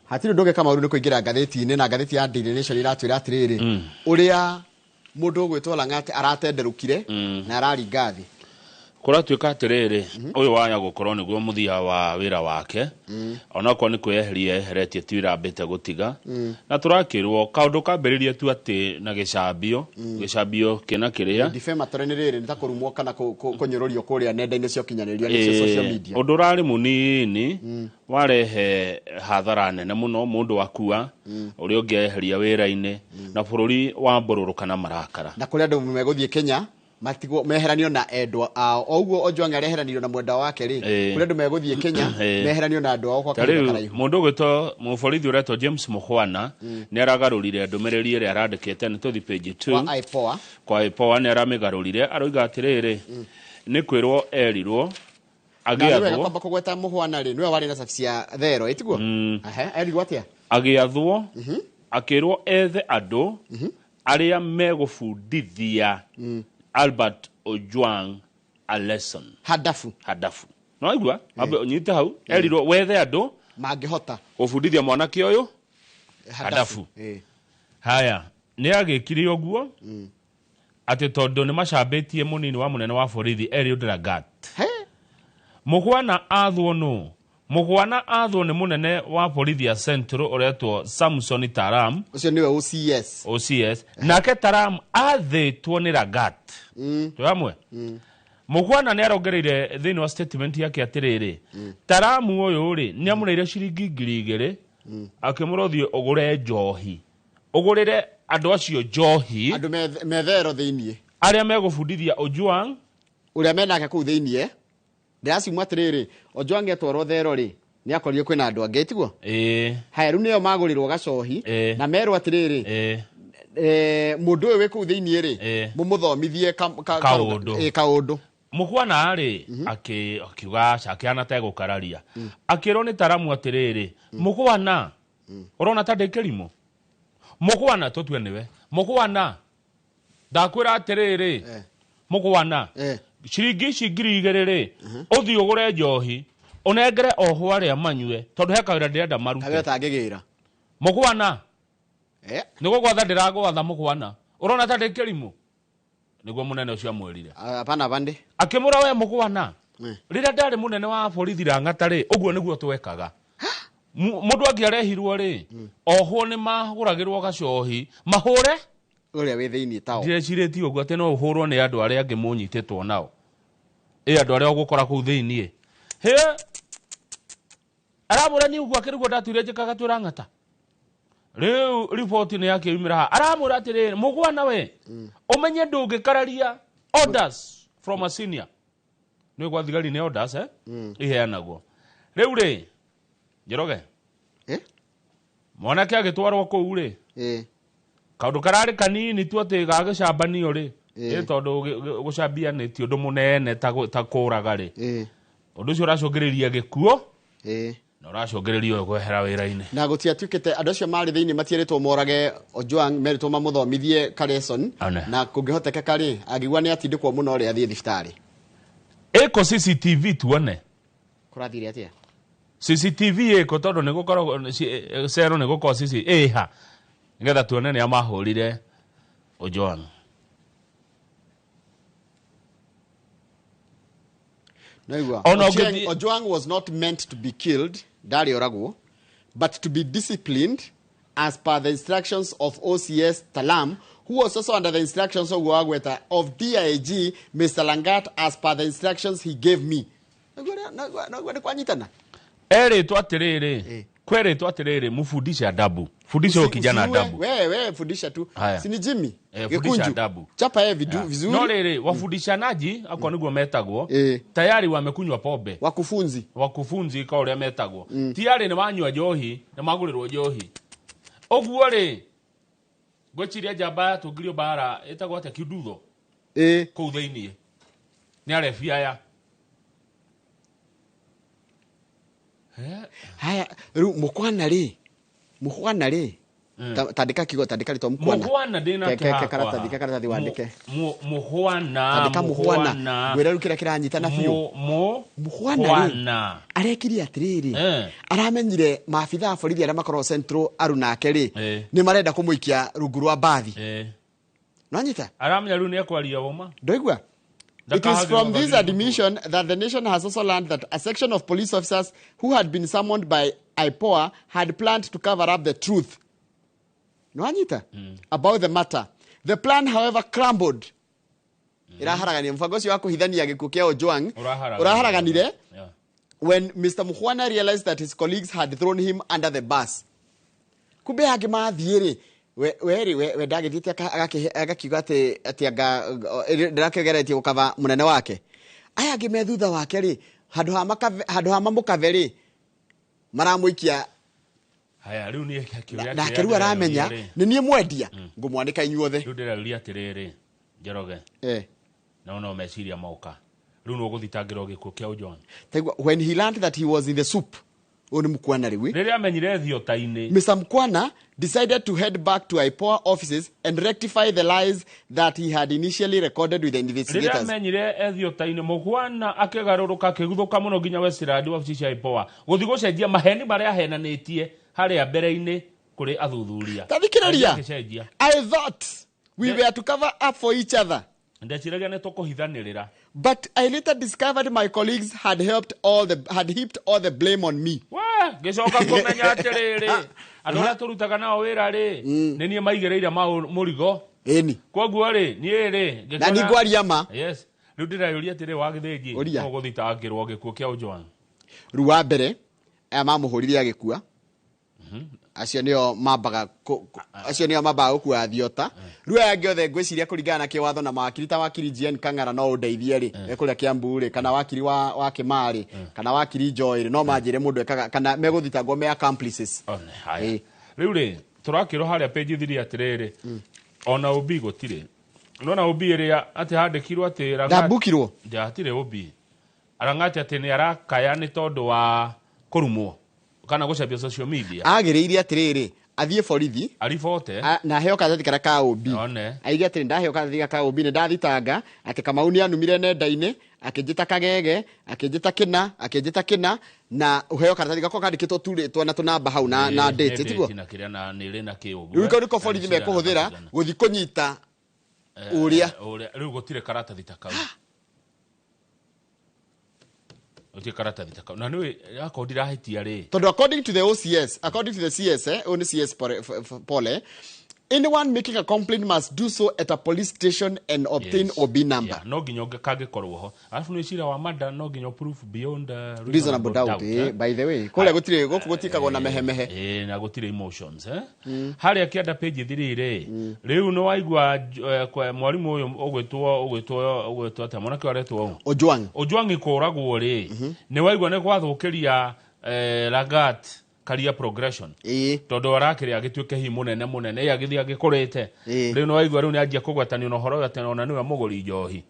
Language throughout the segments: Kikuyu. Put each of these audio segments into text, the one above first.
Hatirĩ ũndũ ũngĩ, Kamau, nĩ kũingĩra ngathĩti-inĩ, na ngathĩti ya Daily Nation iratwĩra atĩrĩrĩ, ũrĩa mũndũ ũgwĩtwo Lang'at aratenderũkire na araringa thĩ. Kũratuĩka atĩrĩrĩ, ũyũ waya gũkorwo nĩguo mũthia wa wĩra wake, onokorwo nĩ kwĩyeheria eheretie, ti wĩra ambĩte gũtiga. Na tũrakĩrwo kaũndũ kambĩrĩria tu atĩ na gĩcambio, gĩcambio kĩna kĩrĩa. Defamatory nĩ rĩrĩ, nĩ ta kũrumwo kana kũnyũrũrio kũrĩa nenda-inĩ cia ũkinyanĩria, nĩcio social media. Ũndũ ũrarĩ mũnini warehe hathara nene mũno, mũndũ akua, ũrĩa ũngĩ eheria wĩra-inĩ, na bũrũri wambũrũrũka na marakara. Na kũrĩ andũ megũthiĩ Kenya matigwo meheranio na endwa ao, o ũguo Ojwang areheranirio na mwendwa wake rĩ. Kũrĩ andũ megũthiĩ Kenya meheranio na andũ ao kwa Ta kahinda rĩu karaihu. Mũndũ ũgwĩtwo mũborithi ũretwo James Mukhwana nĩ aragarũrire ndũmĩrĩri ĩrĩa arandĩkĩte, nĩ tũthi page 2. Kwa IPOA. Kwa IPOA nĩ aramĩgarũrire, aroiga atĩrĩrĩ, nĩ kwĩrwo erirwo Na nĩ wega agĩathwo. Kwamba kũgweta Mũhwana rĩ, nĩwe warĩ na cabi cia thero, ĩtiguo? Ehe, erirwo atĩa? Agĩathwo, akĩrwo ethe andũ arĩa megũbundithia Albert Ojwang a lesson. Hadafu. Hadafu, no aigua ambe ũnyite hau, erirwo wethe andũ mangĩhota gũbundithia mwanake ũyũ hadafu. Haya, nĩ agĩkire ũguo atĩ tondũ nĩ macambĩtie mũnini wa mũnene wa borithi Eliud Lagat. He? Mũgwana athwo nũ? Mũgwana athwo nĩ mũnene wa borithi ya Central ũretwo Samson Taram. Ũcio nĩwe OCS. OCS. Nake Taram athĩtwo nĩ Lagat. Twĩ hamwe? Mũgwana nĩ arongereire thĩinĩ wa statement yake atĩrĩrĩ, Taramu ũyũ rĩ, nĩ amũneire ciringi 2000, akĩmũra ũthiĩ ũgũre njohi, ũgũrĩre andũ acio njohi. Andũ methero thĩiniĩ. Arĩa megũbundithia Ojwang. Ũrĩa menake kũu thĩiniĩ. Ndĩraciuma atĩrĩrĩ, Ojwang etwarwo thero rĩ, nĩ akorire kwĩna andũ angĩ, tiguo? Ĩĩ. Haya, rĩu nĩo magũrĩrwo gacohi na merwo atĩrĩrĩ, mũndũ ũyũ wĩ kũu thĩiniĩ rĩ, mũmũthomithie kaũndũ. Kaũndũ. Mũkwana rĩ, akiuga aca, akĩhana ta egũkararia, akĩrwo nĩ Taramu atĩrĩrĩ, mũkwana, ũrona ta ndĩ kĩrimũ? Mũkwana, tũtue nĩwe mũkwana, ndakwĩra atĩrĩrĩ, mũkwana, ciringi ici 2000 rĩ, ũthiĩ ũgũre njohi ũnengere ohwo arĩa manyue, tondũ he kawĩra ndĩrenda marute. Kawĩra tangĩgĩra. Mũkwana, nĩ gũgwatha ndĩragwatha, mũkwana, ũrona ta ndĩ kĩrimũ? Nĩguo mũnene ũcio amwĩrire. Hapana bande. Akĩmũra, we mũkwana, rĩrĩa ndarĩ mũnene wa borithi Rang'ata rĩ, ũguo nĩguo twekaga. Mũndũ angĩarehirwo rĩ, ohwo nĩ magũragĩrwo gacohi mahũre ũrĩa wĩ thĩiniĩ tao. Ndĩrecirĩtie ũguo atĩ no ũhũrwo nĩ andũ arĩa angĩ mũnyitĩtwo nao, ĩ andũ arĩa ũgũkora kũu thĩiniĩ. Hĩ, aramwĩra niĩ ũguo akĩrĩguo ndatuire njĩkaga twĩ Rang'ata. Rĩu riboti nĩ yakĩumĩra haha, aramwĩra atĩrĩrĩ, mũgwana, we ũmenye ndũngĩkararia orders from a senior. Nĩ gwa thigari nĩ orders, iheanagwo. Rĩu rĩ, Njoroge, mwanake agĩtwarwo kũu rĩ, kaũndũ kararĩ kanini tu atĩ gagĩcambanio rĩ, tondũ gũcambia nĩ ti ũndũ mũnene ta kũraga rĩ, ũndũ ũcio ũracũngĩrĩria gĩkuo na ũracũngĩrĩria ũyũ kwehera wĩra-inĩ. Na gũtiatuĩkĩte andũ acio marĩ thĩinĩ matierĩtwo morage Ojwang, merĩtwo mamũthomithie ka lesson. One. Na kũngĩhotekeka rĩ, angĩigua nĩ atindĩkwo mũno rĩ, athiĩ thibitarĩ. Ĩko CCTV tuone. Kũrathire atĩa? CCTV ĩko, tondũ nĩ gũkoragwo cero, nĩ gũkorwo CC ĩha, nĩgetha tuone nĩ amahũrire Ojwang. Naigua. Ona Ojwang was not meant to be killed, ndarĩ oragwo, but to be disciplined as per the instructions of OCS Talam, who was also under the instructions of Wagweta of DIG Mr. Langat as per the instructions he gave me. Naigua nĩ kwanyitana. Erĩtwo atĩrĩrĩ, kwerĩtwo atĩrĩrĩ, mfundishe adabu, fundisha huyo kijana Usiue, adabu. We fundisha tu. Haya. Si ni Jimmy? Fundisha Gĩkunju. adabu. Chapa yeye vizuri. No rĩrĩ, wafundishanaji akorwo nĩguo metagwo, tayari wamekunywa pombe. Wakufunzi. Wakufunzi ka ũrĩa metagwo, tiarĩ nĩ wanyua njohi, nĩ magũrĩrwo njohi ũguo rĩ, ngwĩciria njamba yatũngirio mbara ĩtagwo atĩa, kiundutho, kũu thĩiniĩ nĩ arebi aya. Haya, rĩu mũkwana rĩ, mũkwana rĩ. Tandĩka kiugo, tandĩka rĩtwa Mukwana. Mũhwana ndĩ nake Ke karatathi, ke karatathi wandĩke. Mũhwana. Tandĩka Mũhwana, ngwĩra rĩu kĩrĩa kĩranyitana biũ. Mũhwana rĩ, Mũhwana. Arekire atĩrĩrĩ, Eh. aramenyire maabitha a borithi arĩa makoragwo Central aru nake rĩ, nĩ marenda kũmũikia rungu rwa mbathi. Nonyita? Aramenya rĩu nĩ ekwaria ũma. Ndoigua. It is from this admission that the nation has also learned that a section of police officers who had been summoned by IPOA had planned to cover up the truth. Nwanyita? About the matter. The plan, however, crumbled. Iraharagania mũbango ũcio wa kũhithania gĩkuũ kĩa Ojwang Ũraharaganire. ũraharaganire when Mr. Mukhwana realized that his colleagues had thrown him under the bus. Kumbe angĩ mathiĩ rĩ, we rĩ, we ndagĩthiĩte agakiuga atĩ anga ndĩrakĩgeretie gũkaba mũnene wake. Aya angĩ me thutha wake rĩ, handũ ha mamũkabe rĩ, maramũikia. Haya, rĩu niĩ kĩũria Nake kĩrĩa rĩu aramenya ndĩreyũria rĩ, nĩ niĩ mwendia ngũmwanĩka inyuothe. Rĩu ndĩreyũria atĩrĩrĩ, Njoroge, no no meciria moka rĩu nĩ ũgũthitangĩrwo gĩkuũ kĩa Ojwang. Taigua, when he learned that he was in the soup, ũyũ nĩ Mukwana rĩu. Rĩrĩa amenyire thiota-inĩ. Mr. Mkwana decided to head back to IPOA offices and rectify the lies that he had initially recorded with the Rĩrĩa investigators. amenyire ethiota-inĩ, Mũhwana akĩgarũrũka, akĩguthũka mũno nginya Westland, wabici cia IPOA, gũthiĩ gũcenjia maheni marĩa ahenanĩtie harĩa mbere-inĩ kũrĩ athuthuria. Tathikĩrĩria. Agĩcenjia. I thought we were to cover up for each other. Ndeciragia nĩ tũkũhithanĩrĩra. But I later discovered my colleagues had heaped all the blame on me. We ngĩcoka kũmenya atĩrĩrĩ, andũ arĩa tũrutaga nao wĩra rĩ, nĩ niĩ maigĩrĩire mũrigo. Ĩni. Koguo rĩ, niĩ rĩ Na ningwaria ma. Yes, rĩu ndĩreyũria atĩrĩ, wa Gĩthĩnji, Ũria. no gũthitangĩrwo gĩkuũ kĩa Ojwang? Rĩu wa mbere aya mamũhũrire agĩkua, acio nĩo mambaga acio nĩo mambaga gũkua thiota. Rĩu aya angĩ othe, ngwĩciria kũringana na kĩwatho na mawakiri ta wakiri GN Kang'ara, no ũndeithie rĩ, e kũrĩa Kiambu rĩ, kana wakiri wa Kĩmarĩ, kana wakiri Joy rĩ, no manjĩre mũndũ ekaga kana megũthitangwo me accomplices. One, haya. Ĩ. Rĩu rĩ, tũrakĩrwo harĩa page 3 atĩrĩrĩ, ona OB gũtirĩ, nona OB ĩrĩa atĩ handĩkirwo atĩ Rang'ati- Ndambukirwo. Hatirĩ OB. Arang'ati atĩ nĩ arakaya nĩ tondũ wa kũrumwo kana gũcambio social media. Agĩrĩire atĩrĩrĩ, athiĩ borithi aribote. Na aheo karatathi karĩa ka OB. One. Aige atĩrĩ, ndaheo karatathi ka OB, nĩ ndathitanga atĩ Kamau nĩ anumire nenda-inĩ, akĩnjĩta kagege, akĩnjĩta kĩna, akĩnjĩta kĩna, na ũheo karatathi gako kandĩkĩtwo tu rĩtwa na tũnamba hau na date, tiguo? Date na kĩrĩa na nĩ ĩrĩ na kĩ ũguo. Rĩu kau nĩko borithi Na nĩ mekũhũthĩra cigana. gũthiĩ kũnyita ũrĩa. Ũrĩa rĩu gũtirĩ karatathi ta kau, gũtirĩ karatathi ta kau, na nĩũĩ akorwo ndirahĩtia rĩ. Tondũ according to the OCS, according to the CS, ũyũ nĩ CS Pole, Pole, anyone making a complaint must do so at a police station and obtain OB number. Yeah, no nginya kangĩkorwo ho, arabu nĩ cira wa mada, no nginya proof beyond reasonable doubt, by the way, kũrĩa gũtirĩ, gũkũ gũtikagwo na mehemehe. Na gũtirĩ emotions, eh? Harĩa kĩanda page 3 rĩ, rĩu nĩ waigua mwarimũ ũyũ ũgwĩtwo atĩa, mwanake ũyũ aretwo ũ? Ojwang. Ojwang kũragwo rĩ, nĩ waigua nĩ gwathũkĩria Lagat career progression, tondũ arakĩrĩ agĩtuĩke hihi mũnene mũnene, ĩ agĩthiĩ agĩkũrĩte. Rĩu nĩ waigua rĩu nĩ anjia kũgwatanio na ũhoro ũyũ atĩ ona nĩwe mũgũri njohi.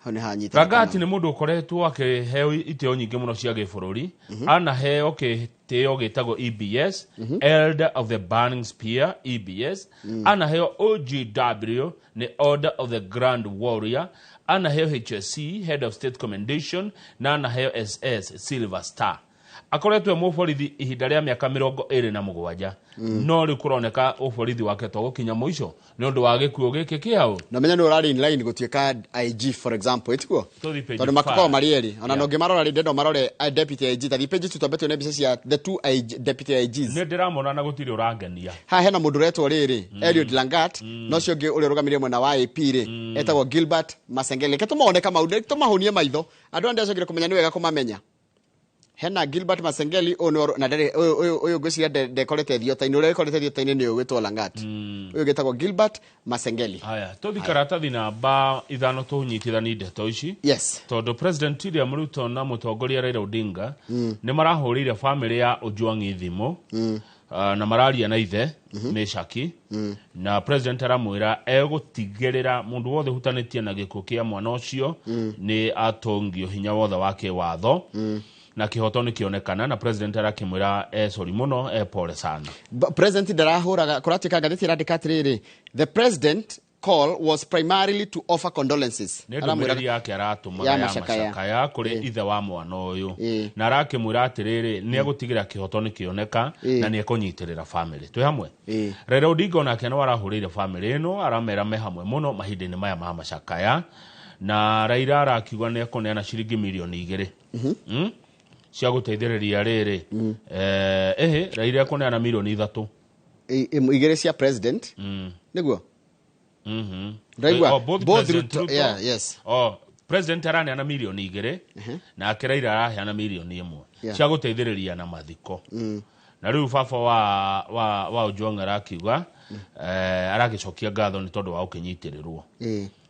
Hau nĩ hanyita. Ragati nĩ mũndũ ũkoretwo akĩheo itĩo nyingĩ mũno cia gĩbũrũri. Anaheo gĩtĩo gĩtagwo EBS, Elder of the Burning Spear, EBS. Anaheo OGW, nĩ Order of the Grand Warrior. Anaheo HSC, Head of State Commendation, na anaheo SS, Silver Star. Akoretwo e mũborithi ihinda rĩa mĩaka 27, no rĩu kũroneka ũborithi wake to gũkinya mũico nĩ ũndũ wa gĩkuũ gĩkĩ kĩaũ. Na menya nĩ ũrarĩ in line gũtuĩka IG, for example, ĩtiguo? Tũthiĩ page Tondũ makoragwo 5. marĩ erĩ ona no ngĩmarora rĩ, ndenda marore deputy IG. Tathi page 2, twambe tuone mbica cia the two IG, deputy IGs. Nĩ ndĩramona na gũtirĩ ũrangenia. Haha hena mũndũ ũretwo rĩrĩ Eliud Langat, no ũcio ũngĩ ũrĩa ũrũgamĩrĩire mwena wa AP rĩ, etagwo Gilbert Masengeli. Reke tũmone Kamau, tũmahunie maitho andũ aya. Ndĩracokire kũmenya nĩ wega kũmamenya. Hena Gilbert Masengeli, ũyũ na ndarĩ ũyũ ngwĩciria ndekorete thiota-inĩ. Ũrĩa wĩkorete thiota-inĩ nĩ ũyũ wĩtwo Langat, ũyũ gĩtagwo Gilbert Masengeli. Haya, tũthi karatathi namba 5, tũnyitithani ndeto ici. Tondũ President William Ruto na mũtongoria Raila Odinga nĩ marahũrĩire famĩlĩ ya Ojwang thimũ, na mararia na ithe Meshaki, na president aramwĩra egũtigĩrĩra mũndũ wothe ũhutanĩtie na gĩkuũ kĩa mwana ũcio nĩ atũngio hinya wothe wa kĩwatho. Na kĩhoto nĩ kĩonekana, na president arakĩmwĩra e sorry mũno, e pole sana. President ndarahũraga. Kũratuĩka ngathĩti ĩrandĩka atĩrĩrĩ, "The president call was primarily to offer condolences." Nĩ Aramwĩra- ndũmĩrĩri yake aratũmaga ya ya macakaya. Macakaya kũrĩ ithe wa mwana ũyũ, na arakĩmwĩra atĩrĩrĩ, nĩ egũtigĩra kĩhoto nĩ kĩoneka na nĩ ekũnyitĩrĩra family. Twĩ hamwe. Raila Odinga onake no arahũrĩire family ĩno, aramera me hamwe mũno mahinda-inĩ maya ma macakaya. Na Raila arakiuga nĩ ekũneana ciringi mirioni 2 cia gũteithĩrĩria rĩrĩ. Ĩhĩ, Raila ekũneana mirioni 3. 2 cia president, nĩguo? Ndaigua. Oh, both Both President Ruto, Ruto. Yeah, yes. Oh, president araneana mirioni 2, nake Raila araheana mirioni 1 cia gũteithĩrĩria na mathiko. Na rĩu baba wa Ojwang arakiuga, aragĩcokia ngatho nĩ tondũ wa gũkĩnyitĩrĩrwo.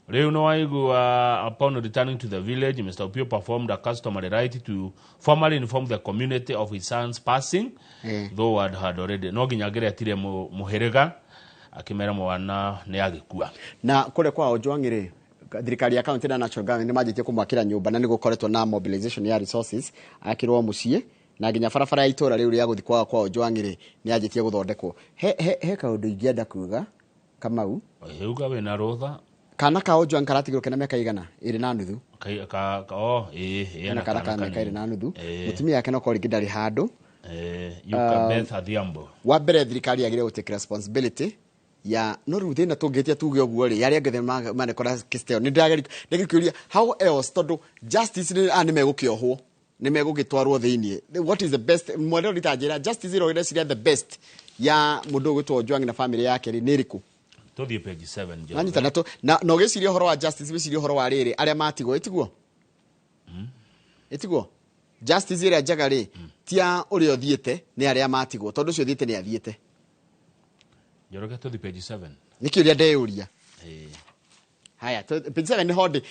Rĩu nĩ waigua, upon returning to the village, Mr. Opio performed a customary rite to formally inform the community of his son's passing, though word had already, no nginya angĩretire mũhĩrĩga akĩmera mwana nĩ agĩkua. Na kũrĩa kwa Ojwang rĩ, thirikari ya county na national government nĩ manjĩtie kũmwakĩra nyũmba, na nĩ gũkoretwo na mobilization ya resources akĩrwo mũciĩ, na nginya barabara ya itũra rĩu rĩa gũthiĩ kwa Ojwang rĩ, nĩ yanjĩtie gũthondekwo. He kaũndũ ingĩenda kuga, Kamau. Uga wĩna rũtha. Kana ka Ojwang karatigirwo kena mĩaka igana 2.5. Oh, ĩĩ, Kena ena kana ka kana mĩaka ĩrĩ na nuthu. Ĩĩ. Mũtumia yake no korwo rĩngĩ ndarĩ handũ. Yuka Beth Adhiambo. Wa mbere, thirikari yagĩrĩire gũ take responsibility ya no rĩu thĩna tũngĩtia tuge ũguo rĩ, arĩa angĩ manekora kĩsteo nĩ ndĩrageria kũria how else, tondũ justice nĩ aya nĩ megũkĩohwo, nĩ megũgĩtwarwo thĩiniĩ. What is the best mwene rita njĩra justice ĩro ĩreciria the best ya mũndũ ũgwĩtwo Ojwang na family yake rĩ, nĩ ĩrĩkũ? Tũthiĩ page 7, Njoroge. Nanyita na ũgĩciria ũhoro wa justice, wĩcirie ũhoro wa rĩrĩ arĩa matigwo, ĩtiguo ĩtiguo justice ĩrĩa njega rĩ, ti ya ũrĩa ũthiĩte, nĩ arĩa matigwo, tondũ ũcio ũthiĩte nĩ athiĩte. Njoroge, tũthiĩ page 7. Nĩ kĩũria ndeyũria. Ĩĩ. Haya, page 7 nĩ hondi.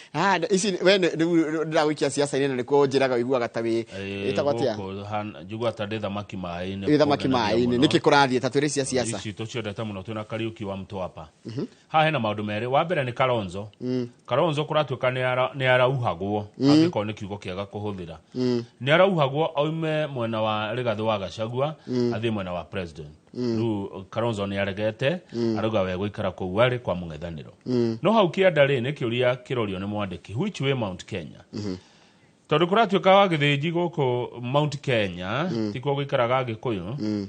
Ici we rĩu ndĩragũikia ciaca-inĩ, na nĩkuo njĩraga ũiguaga ta wĩ ĩtagwo atĩa? Gũkũ njiguaga ta ndĩ thamaki maĩ-inĩ. Wĩ thamaki kũngenagia maĩ-inĩ. Mũno. Nĩkĩ kũrathiĩ? Ta twĩre cia ciaca. Ici tũciendete mũno, twĩna Kariuki wa Mtwapa. Haha hena maũndũ merĩ. Wa mbere nĩ Kalonzo. Kalonzo kũratuĩka nĩ arauhagwo, angĩkorwo nĩ kiugo kĩega kũhũthĩra, nĩ arauhagwo aume mwena wa Rigathĩ wa Gachagua athiĩ mwena wa president. Rĩu Kalonzo nĩ aregete, arauga we gũikara kũu arĩ kwa mũng'ethanĩro. No hau kĩanda rĩ, nĩ kĩũria kĩrorio nĩ mwandĩki, which way Mount Kenya? Tondũ kũratuĩka wa gĩthĩnji gũkũ Mount Kenya tikuo gũikaraga Gĩkũyũ,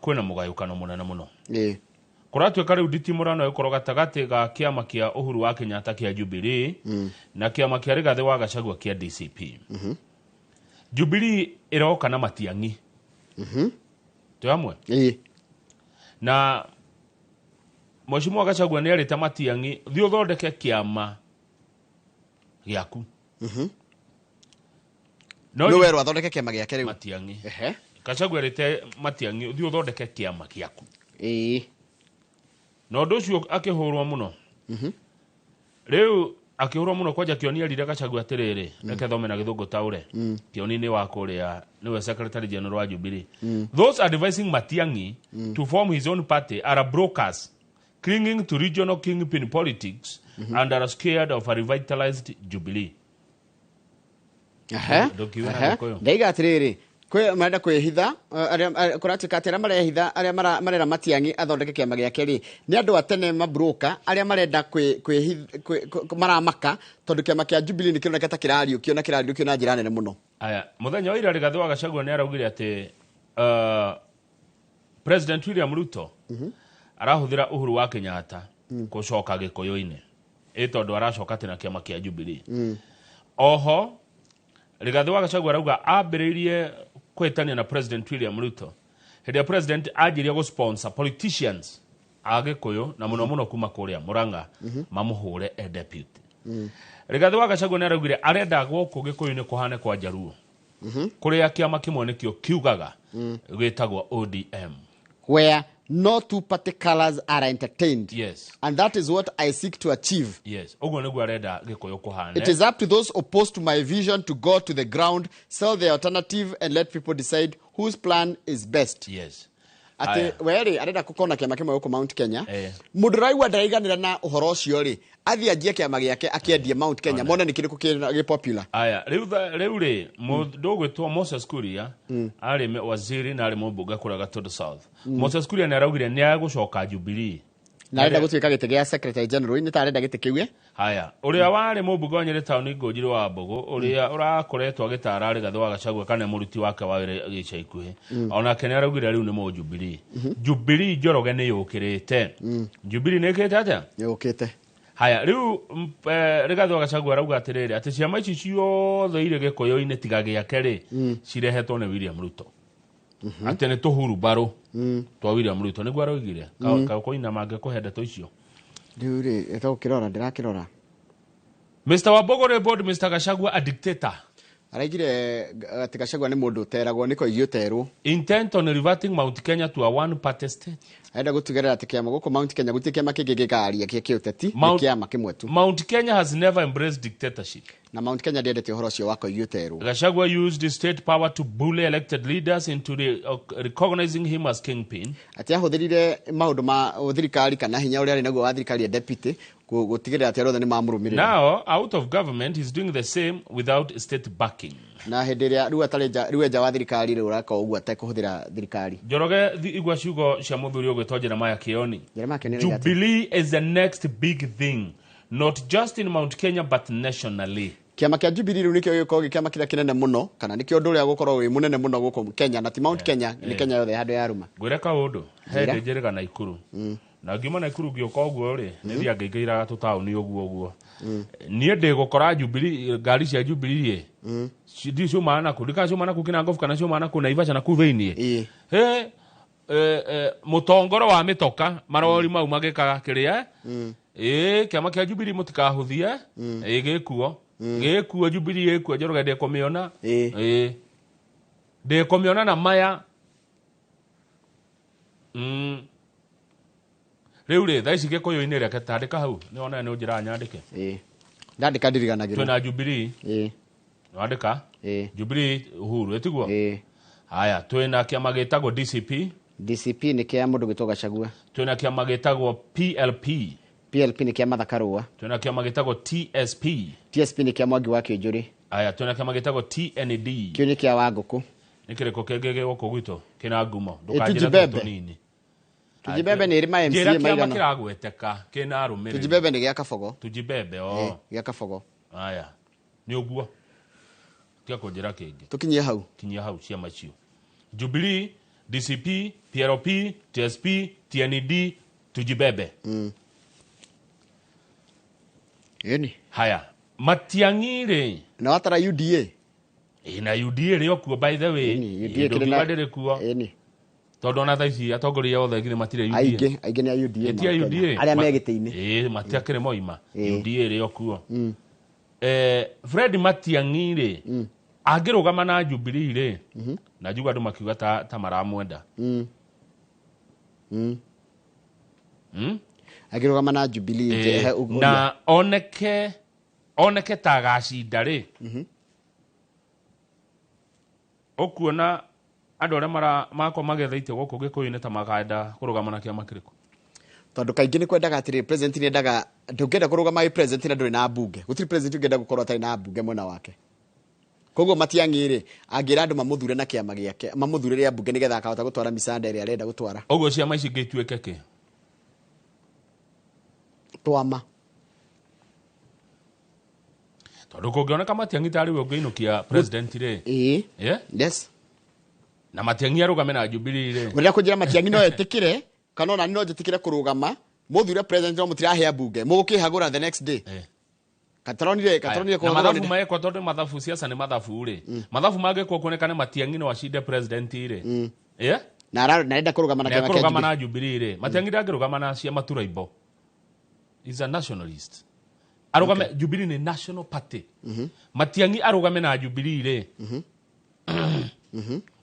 kwĩna mũgayũkano mũnene mũno. Kũratuĩka rĩu nditimũrano ĩkorwo gatagatĩ ga kĩama kĩa Uhuru wa Kenyatta kĩa Jubilee na kĩama kĩa Rigathĩ wa Gachagua kĩa DCP. Jubilee ĩroka na Matiang'i. Twĩ hamwe? Ĩĩ. Na Mheshimiwa Gachagua nĩ erĩte Matiang'i, thiĩ ũthondeke kĩama gĩaku. No Nĩ werwo athondeke kĩama gĩake rĩu? Matiang'i. Ehe. Gachagua erĩte Matiang'i, thiĩ ũthondeke kĩama gĩaku. Na ũndũ ũcio akĩhũrwo mũno. Rĩu akĩhũrwo mũno kwanja Kĩoni erire Gachagua atĩrĩrĩ, reke thome na gĩthũngũ taũre. Kĩoni nĩ wa kũrĩa, nĩwe secretary general wa Jubilee. "Those advising Matiang'i to form his own party are brokers clinging to regional kingpin politics and are scared of a revitalized Jubilee." Ndũkiuga na Gĩkũyũ. Ndaiga atĩrĩrĩ, kwĩ marenda kwĩhitha, kũratuĩka atĩ arĩa marehitha, arĩa marera Matiang'i athondeke kĩama gĩake rĩ, nĩ andũ a tene mabroka arĩa marenda maramaka tondũ kĩama kĩa Jubilee nĩ kĩroneka ta kĩrariũkio, na kĩrariũkio na njĩra nene mũno. Aya, mũthenya wa ira Rigathĩ wa Gachagua nĩ araugire atĩ President William Ruto arahũthĩra Uhuru wa Kenyatta gũcoka Gĩkũyũ-inĩ, ĩ tondũ aracoka atĩ na kĩama kĩa Jubilee. Oho Rigathĩ wa Gachagua arauga ambĩrĩirie kũhĩtania na President William Ruto hĩndĩ ĩrĩa president anjirie gũ-sponsor politicians a Gĩkũyũ, na mũno mũno kuma kũrĩa Murang'a, mamũhũre e deputy. Rigathĩ wa Gachagua nĩ araugire arenda gũkũ Gĩkũyũ-inĩ kũhane kwa Njaruo, kũrĩa kĩama kĩmwe nĩkĩo kiugaga, gĩtagwo ODM. Where no two party colors are entertained. And that is what I seek to achieve. Yes, ũguo nĩguo arenda Gĩkũyũ kũhane. It is up to those opposed to my vision to go to the ground, sell their alternative, and let people decide whose plan is best. Yes. Atĩ Aya. we rĩ arenda gũkorwo na kĩama kĩmwe gũkũ Mount Kenya. Eh. Mũndũ ũraigua ndaraiganĩra na ũhoro ũcio rĩ, athiĩ anjie kĩama gĩake akĩendie Mount Kenya, mone nĩ kĩrĩkũ kĩ popular. Aya, rĩu rĩu rĩ, mũndũ ũgwĩtwo Moses Kuria arĩ waziri na arĩ mũmbunge kũrĩa Gatundu South. Moses Kuria nĩ araugire nĩ agũcoka Jubilee. Na arenda gũtuĩka gĩtĩ gĩa secretary general, nĩ ta arenda gĩtĩ kĩu eh? Haya, ũrĩa warĩ mũmbunge wa Nyĩrĩ taũni Ngũnjiri wa Mbũgũ, ũrĩa ũrakoretwo agĩtara Rigathĩ wa Gachagua kana mũruti wake wa wĩra ica ikuhĩ, onake nĩ araugire rĩu nĩ mũjubilee. Jubilee Njoroge nĩ yũkĩrĩte. Jubilee nĩ ĩkĩte atĩa? Nĩ ũkĩte. Haya, rĩu Rigathĩ wa Gachagua arauga atĩrĩrĩ, atĩ ciama ici ciothe irĩ gĩkũyũ-inĩ tiga gĩake rĩ, cirehetwo nĩ William Ruto, atĩ nĩ tũhurumbarũ twa William Ruto, nĩguo aroigire. Kaũkũina mangĩkũhe ndeto icio. Rĩu rĩ, ĩtagũkĩrora, ndĩrakĩrora. Mr. Wambogo labeled Mr. Gachagua a dictator. Araigire atĩ Gachagua nĩ mũndũ ũteragwo, nĩ koigi ũterwo. Intent on reverting Mount Kenya to a one party state. Arenda gũtigĩrĩra atĩ kĩama gũkũ Mount Kenya gũtirĩ kĩama kĩngĩ gĩkaria gĩa kĩũteti, nĩ kĩama kĩmwe tu. Mount Kenya has never embraced dictatorship. Na Mount Kenya ndĩendete ũhoro ũcio wa koigi ũterwo. Gachagua used state power to bully elected leaders into recognizing him as kingpin. Atĩ ahũthĩrire maũndũ ma thirikari kana hinya ũrĩa arĩ naguo wa thirikari ya deputy gũtigĩrĩra atĩ arĩa othe nĩ mamũrũmĩrĩra. Now, out of government, he's doing the same without state backing. Na hĩndĩ ĩrĩa rĩu atarĩ nja, rĩu e nja wa thirikari, rĩu ũreka ũguo atekũhũthĩra thirikari. Njoroge, igua ciugo cia mũthuri ũgwĩtwo Jeremiah Kioni. Jeremiah Kioni arauga atĩa? Jubilee is the next big thing, not just in Mount Kenya but nationally. Kĩama kĩa Jubilee rĩu nĩkĩo gĩgũkorwo gĩ kĩama kĩrĩa kĩnene mũno, kana nĩkĩo ũndũ ũrĩa gũkorwo wĩ mũnene mũno gũkũ Kenya, na ti Mount Kenya, nĩ Kenya yothe handũ yarũma. Ngwĩre kaũndũ, he Njĩra. ndĩ njĩrĩga Naikuru, na ngiuma Naikuru ngĩũka ũguo rĩ, nĩ thiaga ngaingĩraga tũtaũni ũguo ũguo, niĩ ndĩ gũkora Jubilee, ngari cia Jubilee rĩ, ndiũ ciumaga naku, ndikana ciumaga naku Kinangofu kana ciumaga naku Naivasha naku thĩiniĩ. He mũtongoro wa mĩtoka, marori mau magĩkaga kĩrĩa ĩ kĩama kĩa Jubilee, mũtikahũthie, ĩ gĩkuo gĩkuo, Jubilee gĩkuo. Njoroge ndĩkũmĩona. Ĩ ndĩkũmĩona na maya. Rĩu rĩ, thaa ici gĩkũyũ-inĩ, reke tandĩka hau, nĩ wona nĩ ũnjĩraga nyandĩke. Ĩĩ, ndandĩka ndiriganagĩrwo. Twĩna Jubilee. Wandĩka? Ĩĩ. Jubilee, Uhuru, ĩtiguo? Ĩĩ. Haya, twĩna kĩama gĩtagwo DCP. DCP nĩ kĩa mũndũ gwĩtwo Gachagua. Twĩna kĩama gĩtagwo PLP. PLP nĩ kĩa Martha Karũa. Twĩna kĩama gĩtagwo TSP. TSP nĩ kĩa Mwangi wa Kĩnjũrĩ. Aya, twĩna kĩama gĩtagwo TND. Kĩu nĩ kĩa Wangũkũ. Nĩ kĩrĩkũ kĩngĩ gĩ gũkũ gwitũ kĩna ngumo? Ndũkanjĩre Tujibebe. tũnini. Tujibebe nĩ ĩrĩ ma Njĩra MCA kĩama maigana. kĩragweteka kĩna arũmĩrĩri. Tujibebe nĩ gĩa Kabogo. Tujibebe. Ĩĩ, O gĩa Kabogo. Aya, nĩ ũguo, tiga kũnjĩra kĩngĩ. Tũkinyie hau. Kinyia hau ciama icio: Jubilee, DCP, PLP, TSP, TND, Tujibebe. Ĩni. Haya, Matiang'i rĩ? Na watara UDA. Ĩ, na UDA rĩ okuo, by the way. Ĩni, UDA kĩrĩ ndũngiuga ndĩrĩ kuo, Ĩni. Tondũ ona thaa ici atongoria othe githĩ matirĩ UDA? Aingĩ aingĩ nĩ a UDA. Ĩti a Mount Kenya. UDA. Arĩa me gĩtĩ-inĩ. Ĩ, matiakĩrĩ moima. Ĩ. UDA rĩ okuo. Fred Matiang'i rĩ, angĩrũgama na Jubilee rĩ, na njigua andũ makiuga ta maramwenda. Angĩrũgama na Jubilee? Na oneke ta agacinda rĩ, ũkuona andũ arĩa makwa magetha itĩ gũkũ gĩkũyũ-inĩ ta makenda kũrũgama na kĩama kĩrĩkũ? Tondũ kaingĩ nĩ kwendaga atĩrĩrĩ, president nĩ endaga, ndũngĩenda kũrũgama wĩ president na ndũrĩ na mbunge. Gũtirĩ president ũngĩenda gũkorwo atarĩ na mbunge mwena wake. Koguo Matiang'i rĩ, angĩra andũ mamũthure na kĩama gĩake, mamũthure rĩa mbunge, nĩgetha akahota gũtwara micanda ĩrĩa arenda gũtwara. Ũguo ciama ici ingĩ ituĩke kĩ? Twama. Tondũ kũngĩoneka Matiang'i tarĩ we ũngĩinũkia president rĩ, Ĩĩ. Yeah? Yes. Na Matiang'i arũgame na Jubilee rĩ? Ũrenda kũnjĩra Matiang'i no etĩkĩre, kana ona niĩ no njĩtĩkĩre kũrũgama, mũthure president no mũtirahea mbunge, mũgũkĩhagũra the next day? Kataronire Na kũhagũrwo mathabu mekwo, tondũ mathabu, siasa nĩ mathabu rĩ, mathabu mangĩkwo kuonekane Matiang'i no acinde president rĩ, yeah? Na arenda kũrũgama na Na kĩama kĩa ekũrũgama Jubilee. Na Jubilee rĩ, Matiang'i ndangĩrũgama na ciama Turaimbo is a nationalist. Arũgame, Jubilee nĩ national party. Matiang'i arũgame na Jubilee rĩ,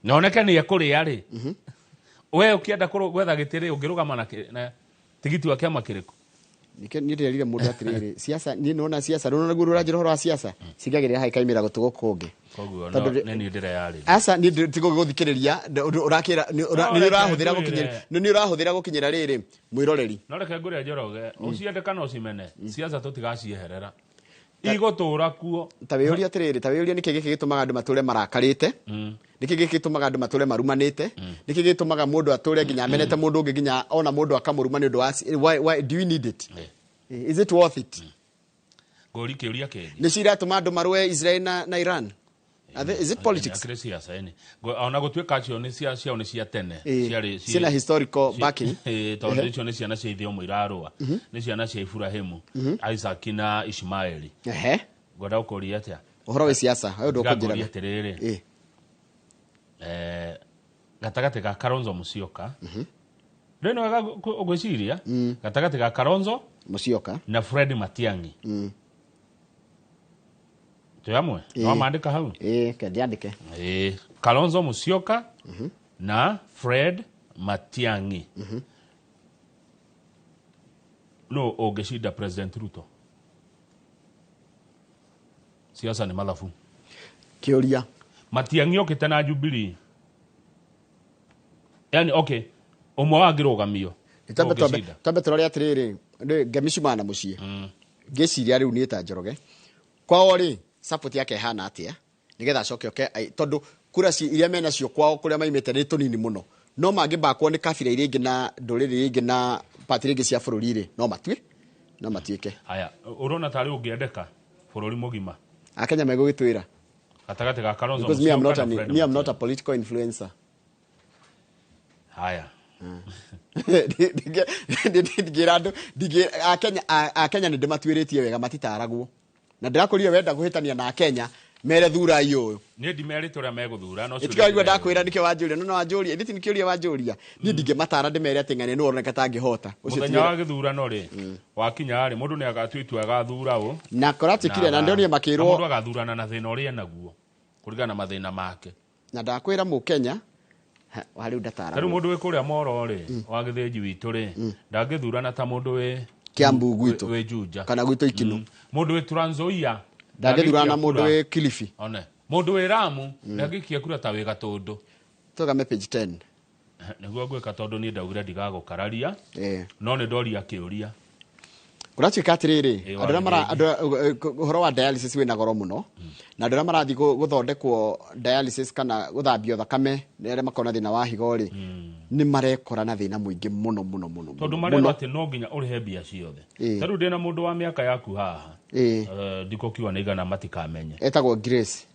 na oneke nĩ ekũrĩa rĩ, we ũkĩenda gwetha gĩtĩ rĩ, ũngĩrũgama na tigiti wa kĩama kĩrĩkũ? Nĩkĩo niĩ ndĩrerire mũndũ atĩrĩrĩ, siasa, niĩ nona siasa rĩu naguo ũranjĩra ũhoro wa siasa cingagĩrĩra haha ikaimĩra gũtũ gũkũ kũngĩ. Koguo Tondũ nĩ niĩ ndĩreyarĩria. Aca, niĩ tigo gũthikĩrĩria ũrakĩra nĩ No, nĩ reke ũrahũthĩra ngwĩre. gũkinyĩra nĩ ũrahũthĩra gũkinyĩra rĩrĩ mwĩroreri. No reke ngũrĩa, Njoroge, ũciende kana ũcimene, ciaca tũtigacieherera, igũtũra kuo. Ta wĩyũrie atĩrĩrĩ, ta wĩyũrie, nĩkĩ gĩkĩ gĩtũmaga andũ matũre marakarĩte? Nĩkĩ gĩkĩ gĩtũmaga andũ matũre marumanĩte? Nĩkĩ gĩtũmaga mũndũ atũre nginya amenete mũndũ ũngĩ, nginya ona mũndũ akamũruma nĩ ũndũ wa why do we need it? Is it worth it? Ngũri kĩũria kĩngĩ. Nĩcio iratũma andũ marũe Israel na Iran. Is it politics? Akĩrĩ ciaca ĩni. Ona gũtuĩka acio nĩ cia ciao nĩ cia tene. Ciarĩ Ciĩna historical backing. Tondũ icio nĩ ciana cia ithiomo irarũa, nĩ ciana cia Iburahĩmu, Isaac na Ishmaeli. Ngwenda gũkũria atĩa? Ũhoro wĩ siasa ũyũ Ngakũria ndũkũnjĩra. Atĩrĩrĩ, gatagatĩ ga Kalonzo Musyoka rĩ, nĩ wega ũgwĩciria gatagatĩ ga Kalonzo Musyoka na Fred Matiang'i, twĩ hamwe? No mandĩka hau. Ĩ, ke ndiandĩke. Kalonzo Musyoka na Fred Matiang'i, no ũngĩcinda President Ruto? Siasa nĩ mathabu. Kĩũria. Matiang'i okĩte na Jubilee, yani okay, ũmwe wangĩrũgamio. Twambe twambe Ũngĩcinda. Twambe tũrore atĩrĩrĩ, ngemi ciumaga na mũciĩ. Ngĩciria rĩu niĩ ta Njoroge, kwao rĩ, support yake ĩhana atĩa, nĩgetha acoke oke tondũ kura iria menacio kwao kũrĩa maimĩte nĩ tũnini mũno, no mangĩmbakwo nĩ kabira iria ingĩ na ndũrĩrĩ iria ingĩ na pati iria ingĩ cia bũrũri rĩ, no matuĩke. Haya, ũrona tarĩ ũngĩendeka bũrũri mũgima? Akenya megũgĩtwĩra. Gatagatĩ ga Kalonzo Because me I'm Musyoka not na an, Fred me I'm not a Matiang'i. political influencer. Haya. Ndingĩra andũ Akenya nĩ ndĩmatuĩrĩtie wega, matitaragwo, na ndĩrakũria wenda kũhĩtania na Akenya mere thurai ũyũ. Niĩ ndimerĩte ũrĩa megũthura, no ciũria Ĩtikaigua ndĩreyũria. Ndakwĩra nĩkĩo wanjũria, no wanjũria ĩthiti nĩkĩũria wanjũria, niĩ ndingĩmatara ndĩmere atĩ ng'ania nĩ woneka tangĩhota. Ũcio Mũthenya ti wĩra. Wa gĩthurano rĩ, wakinya rĩ, mũndũ nĩ agatua itua, agathura ũ. Na kũratuĩkire na ndonire Na makĩrwo. Mũndũ agathurana na thĩna ũrĩa enaguo kũringana na mathĩna make. Na ndakwĩra mũkenya harĩ Ta rĩu ndataragwo. Mũndũ wĩ kũrĩa Moro rĩ, wa gĩthĩnji witũ rĩ, ndangĩthurana ta mũndũ wĩ Kiambu gwitũ. Wĩ Juja. Kana gwitũ Ikinu. Mũndũ wĩ Trans Nzoia ndangĩthurana na ndangĩikia mũndũ kura. wĩ Kilifi. One mũndũ wĩ Ramu ndangĩikia kura ta wĩ Gatũndũ. Tũgame page 10. Nĩguo ngwĩka, tondũ niĩ ndaugire ndigagũkararia, no nĩ ndoria kĩũria. Kũratuĩka atĩrĩrĩ, andũ arĩa mara Wagĩrĩire. ũhoro wa dialysis wĩna goro mũno, na andũ arĩa marathiĩ gũthondekwo dialysis kana gũthambio thakame nĩ arĩa makoragwo na thĩna wa higo rĩ, nĩ marekora na thĩna mũingĩ mũno mũno mũno Tondũ mũno, marerwo mũno. Atĩ no nginya ũrĩhe mbia ciothe. Ta rĩu ndĩna mũndũ wa mĩaka yaku haha. Ndikũkiuga nĩ igana matikamenye. Etagwo Grace.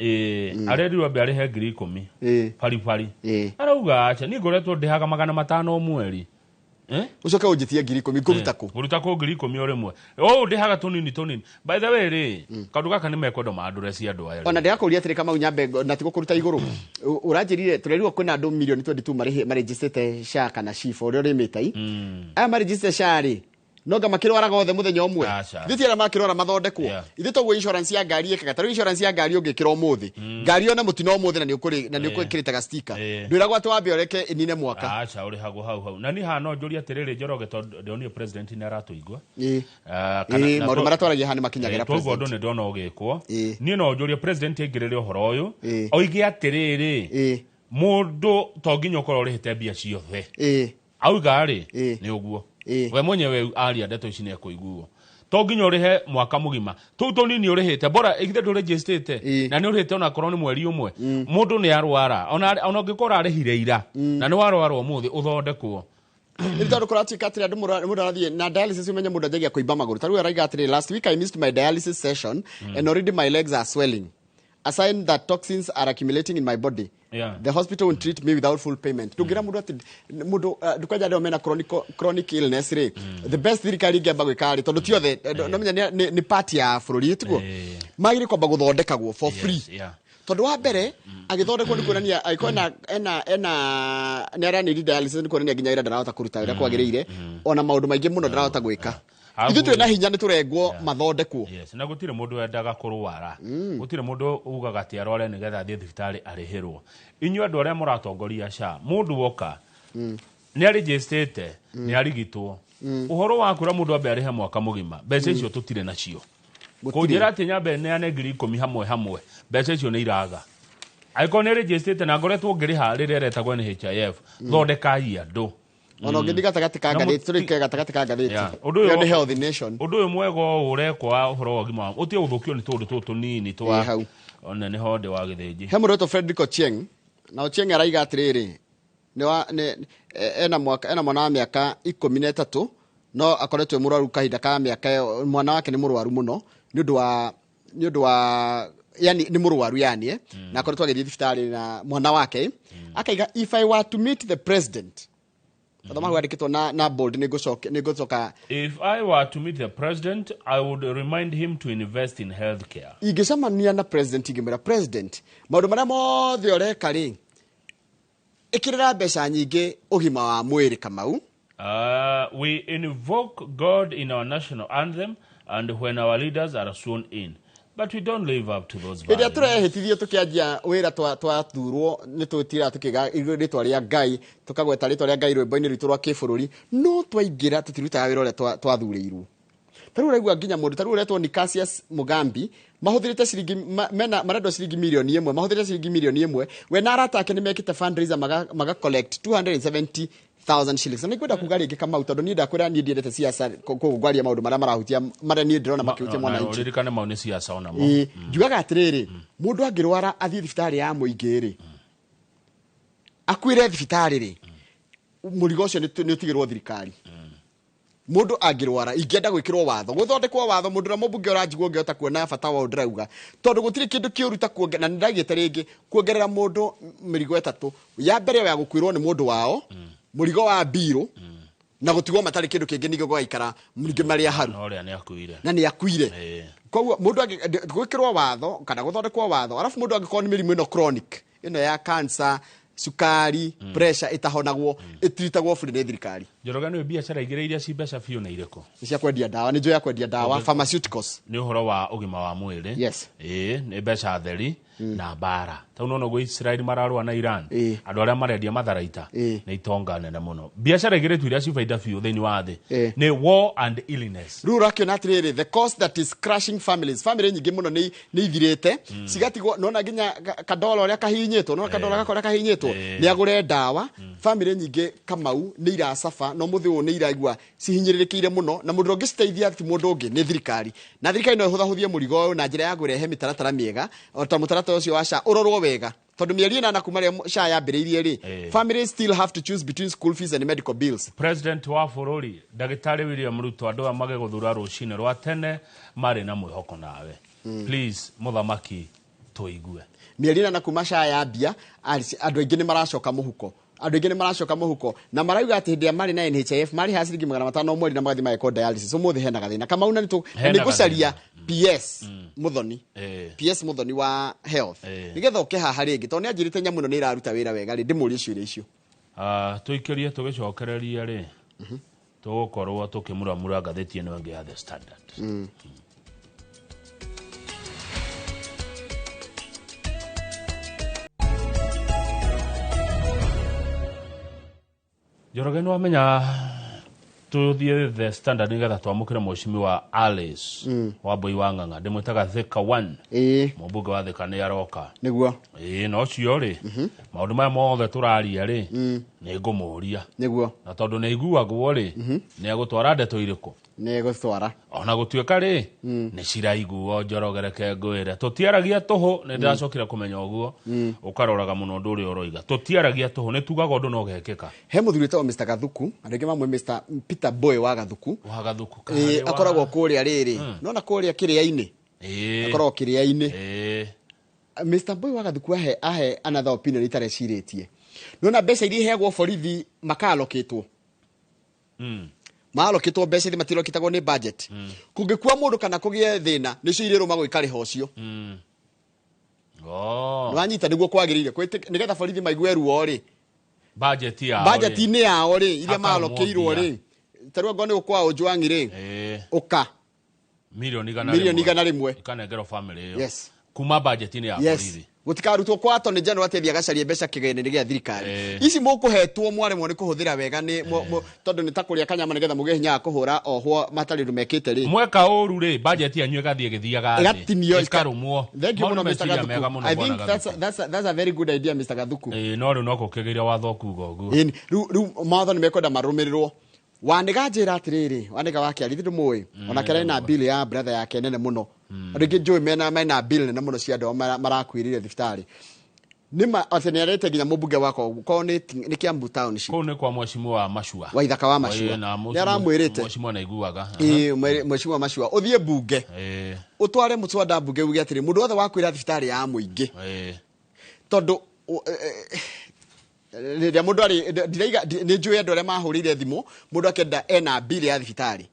Arerirwo ambe arĩhe 10,000 baribari. Arauga aca, niĩ ngoretwo ndĩhaga 500 o mweri. Eh? Ũcoke ũnjĩtie 10,000, ngũruta kũ? Ngũruta kũ 10,000 o rĩmwe? Ũũ ndĩhaga tũnini tũnini. By the way rĩ, kaũndũ gaka nĩ mekwenda mandũre cia andũ aya rĩ. Ona ndĩrakũria atĩrĩ, Kamau, nyambe na tigũkũruta igũrũ. Ũranjĩrire tũrerirwo kwĩna andũ mirioni 22 marĩnjĩcĩte SHA kana SHIF, ũrĩa ũrĩmĩte aya marĩnjĩcĩte SHA rĩ, no nga makĩrwaraga othe mũthenya ũmwe? Aca. Ithuĩ ti arĩa makĩrwara mathondekwo. Ithuĩ toguo insurance ya ngari ĩkaga, ta rĩu insurance ya ngari ũngĩkĩra ũmũthĩ ngari yone mũtino ũmũthĩ na nĩ ũkwĩkĩrĩte gastika, ndwĩragwo atĩ wambe ũreke ĩnine mwaka. Aca, ũrĩhagwo hau hau. Na niĩ haha no njũrie atĩrĩrĩ, Njoroge, tondũ ndĩronire president nĩ aratũigua. Maũndũ marĩa twaragia haha nĩ makinyagĩra Twaigua ũndũ president. nĩ ndona ũgĩkwo. Niĩ no njũrie president aingĩrĩre ũhoro ũyũ, oige atĩrĩrĩ, mũndũ to nginya ũkorwo ũrĩhĩte mbia ciothe. Auga rĩ, nĩ ũguo we mwenyewe aria ndeto ici nĩ ekũiguo, to nginya ũrĩhe mwaka mũgima, tũu tũnini ũrĩhĩte, bora ithe ndũrĩnjĩstĩte na nĩ ũrĩhĩte onakorwo nĩ mweri ũmwe. Mũndũ nĩ arwara, ona ũngĩkorwo arĩhire ira na nĩ warwara ũmũthĩ, ũthondekwo. Nĩ tondũ kũratuĩka atĩrĩ, andũ mũndũ arathiĩ na dialysis, ũmenye mũndũ anjagia kũimba magũrũ. Ta rĩu araiga atĩrĩ, "Last week I missed my dialysis session and already my legs are swelling, a sign that toxins are accumulating in my body. The hospital will treat me without full payment." Ndũngĩra mũndũ atĩ mũndũ ndũkwanja andũ mena chronic illness rĩ, the best thirikari ingĩamba gwĩka rĩ, tondũ ti othe, no menya nĩ part ya bũrũri, tiguo? Magĩrĩire kwamba gũthondekagwo for free, tondũ wa mbere agĩthondekwo nĩ kuonania angĩkorwo ena nĩ aranĩri dialysis, nĩ kuonania nginya wĩra ndarahota kũruta ũrĩa kwagĩrĩire, ona maũndũ maingĩ mũno ndarahota gwĩka. Ithuĩ twĩna hinya nĩ tũrengwo mathondekwo. Yes, na gũtirĩ mũndũ wendaga kũrwara, gũtirĩ mũndũ ugaga atĩ arware nĩgetha athiĩ thibitarĩ arĩhĩrwo. Inyuĩ andũ arĩa mũratongoria SHA, mũndũ woka nĩ arĩnjĩstĩte, nĩ arigitwo, ũhoro wa kwĩra mũndũ ambe arĩhe mwaka mũgima, mbeca icio tũtirĩ nacio. Gũtirĩ. Kũnjĩra atĩ nyambe neane 10,000 hamwe hamwe, mbeca icio nĩ iraga. Angĩkorwo nĩ registrĩte na ngoretwo ngĩrĩha rĩrĩa rĩtagwo NHIF, thondekai andũ. Ona ũngĩthiĩ gatagatĩ ka Na ngathĩti, tũrĩke gatagatĩ ka ngathĩti. Yeah. Ũndũ ũyũ Ĩyo nĩ Health Nation. Ũndũ ũyũ mwega ũũ ũrekwo wa ũhoro wa ũgima wa ũtige gũthũkio nĩ tũũndũ tũtũ tũnini twa Ĩ, hau. One nĩ honde wa gĩthĩnji. He mũndũ wĩtwo Fredrick Ochieng, na Ochieng araiga atĩrĩrĩ, nĩ wa nĩ ena mwaka ena mwana wa mĩaka 13, no akoretwo e mũrwaru kahinda ka mĩaka ĩyo. Mwana wake nĩ mũrwaru mũno nĩ ũndũ wa yani nĩ mũrwaru yani, na akoretwo agĩthiĩ thibitarĩ na mwana wake. Akaiga, "If I were to meet the president," tondũ mau andĩkĩtwo na bold, nĩ ngũcoka. If I were to meet the president, I would remind him to invest in healthcare. Ingĩcemania na president, ingĩmwĩra, "President, maũndũ marĩa mothe ũreka rĩ, ĩkĩrĩra mbeca nyingĩ ũgima wa mwĩrĩ, Kamau." We invoke God in our national anthem and when our leaders are sworn in. But we don't live up to those Hĩndĩ ĩrĩa values. tũrehĩtithio tũkĩanjia wĩra, twathurwo, nĩ twĩtiraga tũkĩga rĩtwa rĩa Ngai, tũkagweta rĩtwa rĩa Ngai rwĩmbo-inĩ rwitũ rwa kĩbũrũri, no twaingĩra tũtirutaga wĩra ũrĩa twathurĩirwo. Ta rĩu ũraigua nginya mũndũ ta rĩu ũretwo Nicasius Mugambi, mahũthĩrĩte ciringi mena marendwo ciringi 1 million, mahũthĩrĩte ciringi 1 million. We na arata ake nĩ mekĩte fundraiser, maga collect 270,000 shillings. Na nĩngwenda kuga rĩngĩ, Kamau, tondũ niĩ ndakwĩra niĩ ndiendete siasa, koguo ngwaria maũndũ marĩa marahutia, marĩa niĩ ndĩrona makĩhutia Na mwananchi. ũririkane mau nĩ siasa onamo. Ĩĩ, njugaga atĩrĩrĩ, mũndũ angĩrwara athiĩ thibitarĩ ya mũingĩ rĩ, akuĩre thibitarĩ rĩ, mũrigo ũcio nĩ ũtigĩrwo thirikari. Mũndũ angĩrwara, ingĩenda gwĩkĩrwo watho, gũthondekwo watho, mũndũ ũrĩa mũmbunge ũranjigua, ũngĩhota kuona bata wa ũũ ndĩrauga, tondũ gũtirĩ kĩndũ kĩũru ta na nĩndagĩte rĩngĩ kuongerera mũndũ mĩrigo ĩtatũ. Ya mbere ya gũkuĩrwo nĩ mũndũ wao, mũrigo wa mbirũ, na gũtigwo matarĩ kĩndũ kĩngĩ, ningĩ gũgaikara ningĩ marĩ aharu. Na ũrĩa nĩ akuire. Na nĩ akuire. Koguo mũndũ gwĩkĩrwo watho kana gũthondekwo watho, arabu mũndũ angĩkorwo nĩ mĩrimũ ĩno chronic, ĩno ya cancer, cukari, pressure ĩtahonagwo, ĩtiritagwo bure nĩ thirikari. Njoroge, nĩ biacara igĩrĩ iria ci mbeca biũ nĩ irĩkũ? Nĩ cia kwendia ndawa, nĩ njũĩ ya kwendia ndawa, pharmaceuticals. Nĩ ũhoro wa ũgima wa mwĩrĩ. Yes. Ĩĩ, nĩ mbeca theri na mbara. Tau nona ũguo Israel mararũa na Iran. Andũ arĩa marendia matharaita nĩ itonga nene mũno. Biacara igĩrĩ tu iria ci baida biũ thĩinĩ wa thĩ nĩ war and illness. Rĩu ũrakĩona atĩrĩrĩ, the cost that is crushing families, family nyingĩ mũno nĩ ithirĩte, cigatigwo. Nona nginya kadola ũrĩa kahinyĩtwo, nona kadola gaka ũrĩa kahinyĩtwo nĩ agũre ndawa. Family nyingĩ, Kamau, nĩ iracaba no mũthĩ ũyũ nĩ iraigua cihinyĩrĩrĩkĩire mũno, na mũndũ ũngĩciteithia ti mũndũ ũngĩ, nĩ thirikari. Na thirikari no ĩhũthahũthie mũrigo ũyũ na njĩra ya kũrehe mĩtaratara mĩega, o ta mũtaratara ũcio wa SHA ũrorwo wega, tondũ mĩeri 8 kuma rĩrĩa SHA yambĩrĩirie rĩ, families still have to choose between school fees and medical bills. President wa bũrũri, Ndagĩtarĩ William Ruto, andũ aya magĩgũthura rũcinĩ rwa tene marĩ na mwĩhoko nawe. Please, mũthamaki, tũigue. Mĩeri 8 kuma SHA yambia, andũ aingĩ nĩ maracoka mũhuko, andũ aingĩ nĩ maracoka mũhuko, na marauga atĩ hĩndĩ ĩrĩa marĩ na NHIF marĩhaga ciringi 500 o mweri na magathiĩ magekwo dialysis. Ũmũthĩ hena gathĩna, Kamau, na Hena nĩ ngũcaria PS Muthoni, PS Muthoni wa health, nĩgetha oke haha rĩngĩ, tondũ nĩ anjĩrĩte nyamũ ĩno nĩ ĩraruta wĩra wega rĩ, ndĩmũrie ciũria icio. Ah, tũikĩrie tũgĩcokereria rĩ, tũgũkorwo tũkĩmuramura ngathĩti ĩno ĩngĩ ya The Standard. Njoroge, nĩ wamenya tũthiĩ The Standard nĩgetha twamũkĩre mheshimiwa Alice Wambui wa Ng'ang'a, ndĩmwĩtaga Thika One. Mũmbunge wa Thika nĩ aroka. Nĩguo. Ĩĩ, na ũcio rĩ, maũndũ maya mothe tũraria rĩ, nĩ ngũmũria. Na tondũ nĩ iguagwo rĩ, nĩ egũtwara ndeto irĩkũ? Nĩ egũtwara. Ona gũtuĩka rĩ, nĩ ciraiguo, Njoroge, reke ngwĩre, tũtiaragia tũhũ. Nĩ ndĩracokire kũmenya ũguo, ũkaroraga mũno ũndũ ũrĩa ũroiga. Tũtiaragia tũhũ, nĩ tugaga ũndũ no ũgekĩka. He mũthuri wĩtagwo Mr Gathuku, andũ aingĩ mamwe Mr Peter Boy wa Gathuku. Wa Gathuku. Ĩĩ, akoragwo kũrĩa rĩrĩ, nona kũrĩa kĩrĩa-inĩ. Akoragwo kĩrĩa-inĩ. Mr Boy wa Gathuku ahe another opinion itarecirĩtie. Nona mbeca iria iheagwo borithi makalokĩtwo, malokĩtwo mbeca iria matirokĩtagwo nĩ budget, kũngĩkua mũndũ kana kũgĩe thĩna, nĩcio irĩrũmagwo ikarĩha ũcio. Oh. Nĩwanyita? Nĩguo kwagĩrĩire. Nĩgetha borithi maigue ruo rĩ, Budget yao rĩ. Budget-inĩ yao rĩ, iria Hakarũmwo malokĩirwo mbia. rĩ, ta rĩu angorwo nĩ gũkwa Ojwang'i rĩ, ũka milioni igana milioni rĩmwe. 100. Ikanengerwo family ĩyo. Yes. Kuma budget-inĩ ya Yes. borithi. Gũtikarutwo kwa Attorney General atĩ athiĩ agacarie mbeca kĩgĩna-inĩ gĩa thirikari. Eh. Ici mũkũhetwo mwaremwo nĩ kũhũthĩra wega nĩ tondũ nĩ ta kũrĩa kanyama nĩgetha mũgĩe hinya wa kũhũra ohwo matarĩ ũndũ mekĩte rĩ. Mweka ũru rĩ, budget yanyu ĩgathiĩ ĩgĩthiaga thĩ. Ĩgatinio. Ĩkarũmwo. Thank you Mau nĩ mũno, Mr. meciria mega Gathuku. mũno, I Bwana think that's a, Gathuku. that's a very good idea, Mr. Gathuku. Ĩĩ, no rĩu no kũkĩgĩire watho kuga ũguo. Ĩni, rĩu mawatho nĩ mekwenda marũmĩrĩrwo. Wanĩga njĩra atĩrĩrĩ, Wanĩga wa Kĩarĩ ndũmũĩ, onake arĩ na bill ya brother yake nene mũno. Andũ aingĩ njũĩ mena bill nene mũno cia andũ ao marakuĩrĩire thibitarĩ. Nĩma atĩ nĩ arete nginya mũmbunge wakwa korwo nĩ Kiambu Township. Kũu nĩ kwa mheshimiwa wa Machua. Wa Ithaka wa Machua. Ĩĩ, na Nĩ aramwĩrĩte. Mheshimiwa naiguaga. Ĩĩ, mheshimiwa Machua, ũthiĩ mbunge. Ĩĩ. Ũtware mũswada mbunge uge atĩrĩ, mũndũ wothe wakuĩra thibitarĩ ya mũingĩ. Ĩĩ. Tondũ rĩrĩa mũndũ arĩ, ndiraiga, nĩ njũĩ andũ arĩa mahũrĩire thimũ, mũndũ akĩenda ena bill ya thibitarĩ.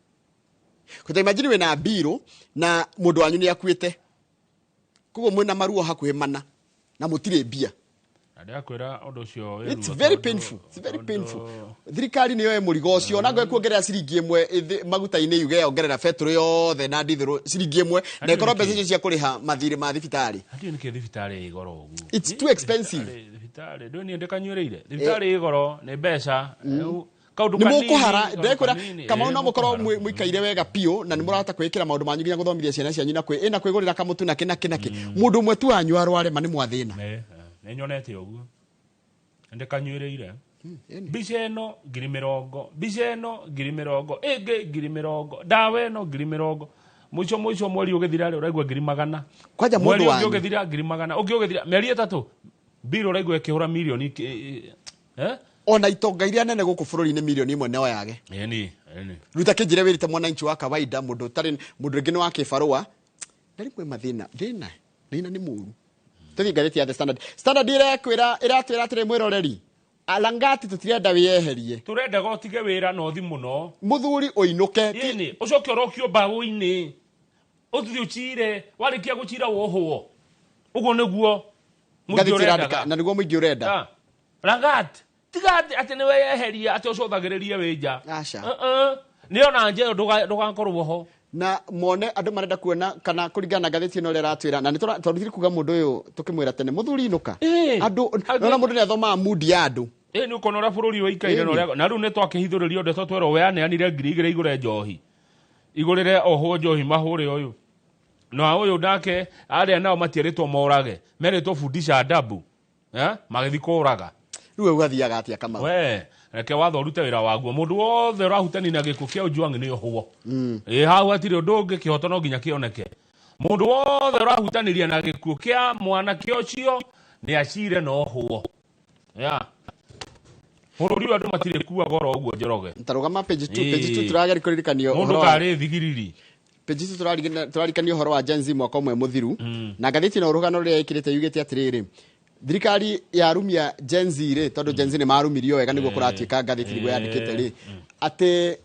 Kũta imagine wĩna bill na mũndũ wanyu nĩ akuĩte. Koguo mwĩna maruo hakuhĩ mana na mũtirĩ mbia. Na ndĩrakwĩra ũndũ ũcio wĩ It's ruo very tondũ painful. It's very tondũ painful. Thirikari nĩyo mũrigo ũcio na ngoe kuongerera ciringi ĩmwe maguta-inĩ yuge yongerera betũrũ yothe na ndithũrũ ciringi ĩmwe na Hadi ĩkorwo nĩkĩ? mbeca icio cia kũrĩha mathirĩ ma thibitarĩ. Hadi nĩkĩ thibitarĩ ĩ goro ũguo? It's too expensive. Thibitarĩ, ndũĩ niĩ ndĩkanyuĩrĩire. Thibitarĩ ĩ goro nĩ mbeca. Rĩu kaũndũ Nĩ kanini, mũkũhara, kaũndũ ndĩrekwĩra kanini, Kamau ĩ, no mũkorwo mũkũhara. mũikaire wega biũ na nĩ mũrahota kwĩĩkĩra maũndũ manyu nginya gũthomithia ciana cianyu na ĩna kwĩgũrĩra kamũtu na kĩ na kĩ na kĩ. Mũndũ ũmwe tu wanyu arware ma nĩ mwathĩna. Nĩ, nĩ nyonete ũguo. Ndĩkanyuĩrĩire. Mbica ĩno ngiri mĩrongo, mbica ĩno ngiri mĩrongo, ĩngĩ ngiri mĩrongo, ndawa ĩno ngiri mĩrongo. Mũico mũico mweri ũgĩthira rĩ ũraigua ngiri magana. Kwanja mũndũ Mweri ũngĩ wanyu. ũgĩthira ngiri magana, ũngĩ ũgĩthira mĩeri ĩtatũ mbirũ ũraigua ĩkĩhũra mirioni eh? Ona itonga iria nene gũkũ bũrũri-inĩ mirioni ĩmwe no yage. Ĩni, ĩni. Rĩu ta kĩnjĩre wĩrĩte mwananchi wa kawaida, mũndũ ũtarĩ, mũndũ rĩngĩ nĩ wa kĩbarũa, na rĩmwe mathĩna, thĩna, thĩna nĩ mũru. Tũthiĩ ngathĩti ya The Standard. Standard ĩrekwĩra, ĩratwĩra atĩrĩ mwĩroreri, Langati tũtirenda wĩyeherie. Tũrendaga ũtige wĩra na ũthi mũno. Mũthuri ũinũke. Ĩni, ũcoke ũrokio mbaũ-inĩ. Ũthiĩ ũcire, warĩkia gũcira wohwo. Ũguo nĩguo mũingĩ Ngathĩti ĩrandĩka, ũrendaga. na nĩguo mũingĩ ũrenda. Langat, tiga atĩ nĩ weyeheria atĩ ũcũthagĩrĩrie wĩ nja. Aca. Nĩ ona nja ĩyo ndũgakorwo ho. Na mone andũ marenda kuona kana kũringana na ngathĩti ĩno ũrĩa ĩratwĩra, na nĩ tondũ kuga mũndũ ũyũ tũkĩmwĩra tene, mũthuri inũka. Ĩĩ. Andũ, Andũ- nona mũndũ nĩ athomaga mood ya andũ. Ĩĩ, nĩ ũkona ũrĩa bũrũri ũikaire na Ĩĩ. ũrĩa, na rĩu nĩ twakĩhithũrĩrio ndeto twerwo we aneanire ngiri igĩrĩ igũre njohi. Igũrĩre ohwo njohi mahũre ũyũ. Na ũyũ nake arĩa nao matierĩtwo morage, merĩtwo fundisha adabu. Magĩthiĩ kũraga. Rĩu ũgathiaga atĩa Kamau? We, reke watho ũrute wĩra waguo. Mũndũ wothe ũrahutania na gĩkuũ kĩa Ojwang nĩ ohwo. Ĩĩ, hau hatirĩ ũndũ ũngĩ, kĩhoto no nginya kĩoneke. Mũndũ wothe ũrahutaniria na gĩkuũ kĩa mwanake ũcio nĩ acire na ohwo. Ya. Bũrũri ũyũ andũ matirĩ kuaga oro ũguo Njoroge. Tarũgama page 2, page 2 Ĩĩ. tũrageria kũririkanio Mũndũ ũhoro wa karĩ thigiriri. Page 2 tũrarikanio ũhoro wa Gen Z mwaka ũmwe mũthiru. Na ngathĩti ĩno rũgano rũrĩa ĩkĩrĩte yugĩte atĩrĩrĩ, thirikari yarumia Gen Z rĩ, tondũ Gen Z nĩ marumirio wega nĩguo kũratuĩka ngathĩti nĩguo yandĩkĩte rĩ, atĩ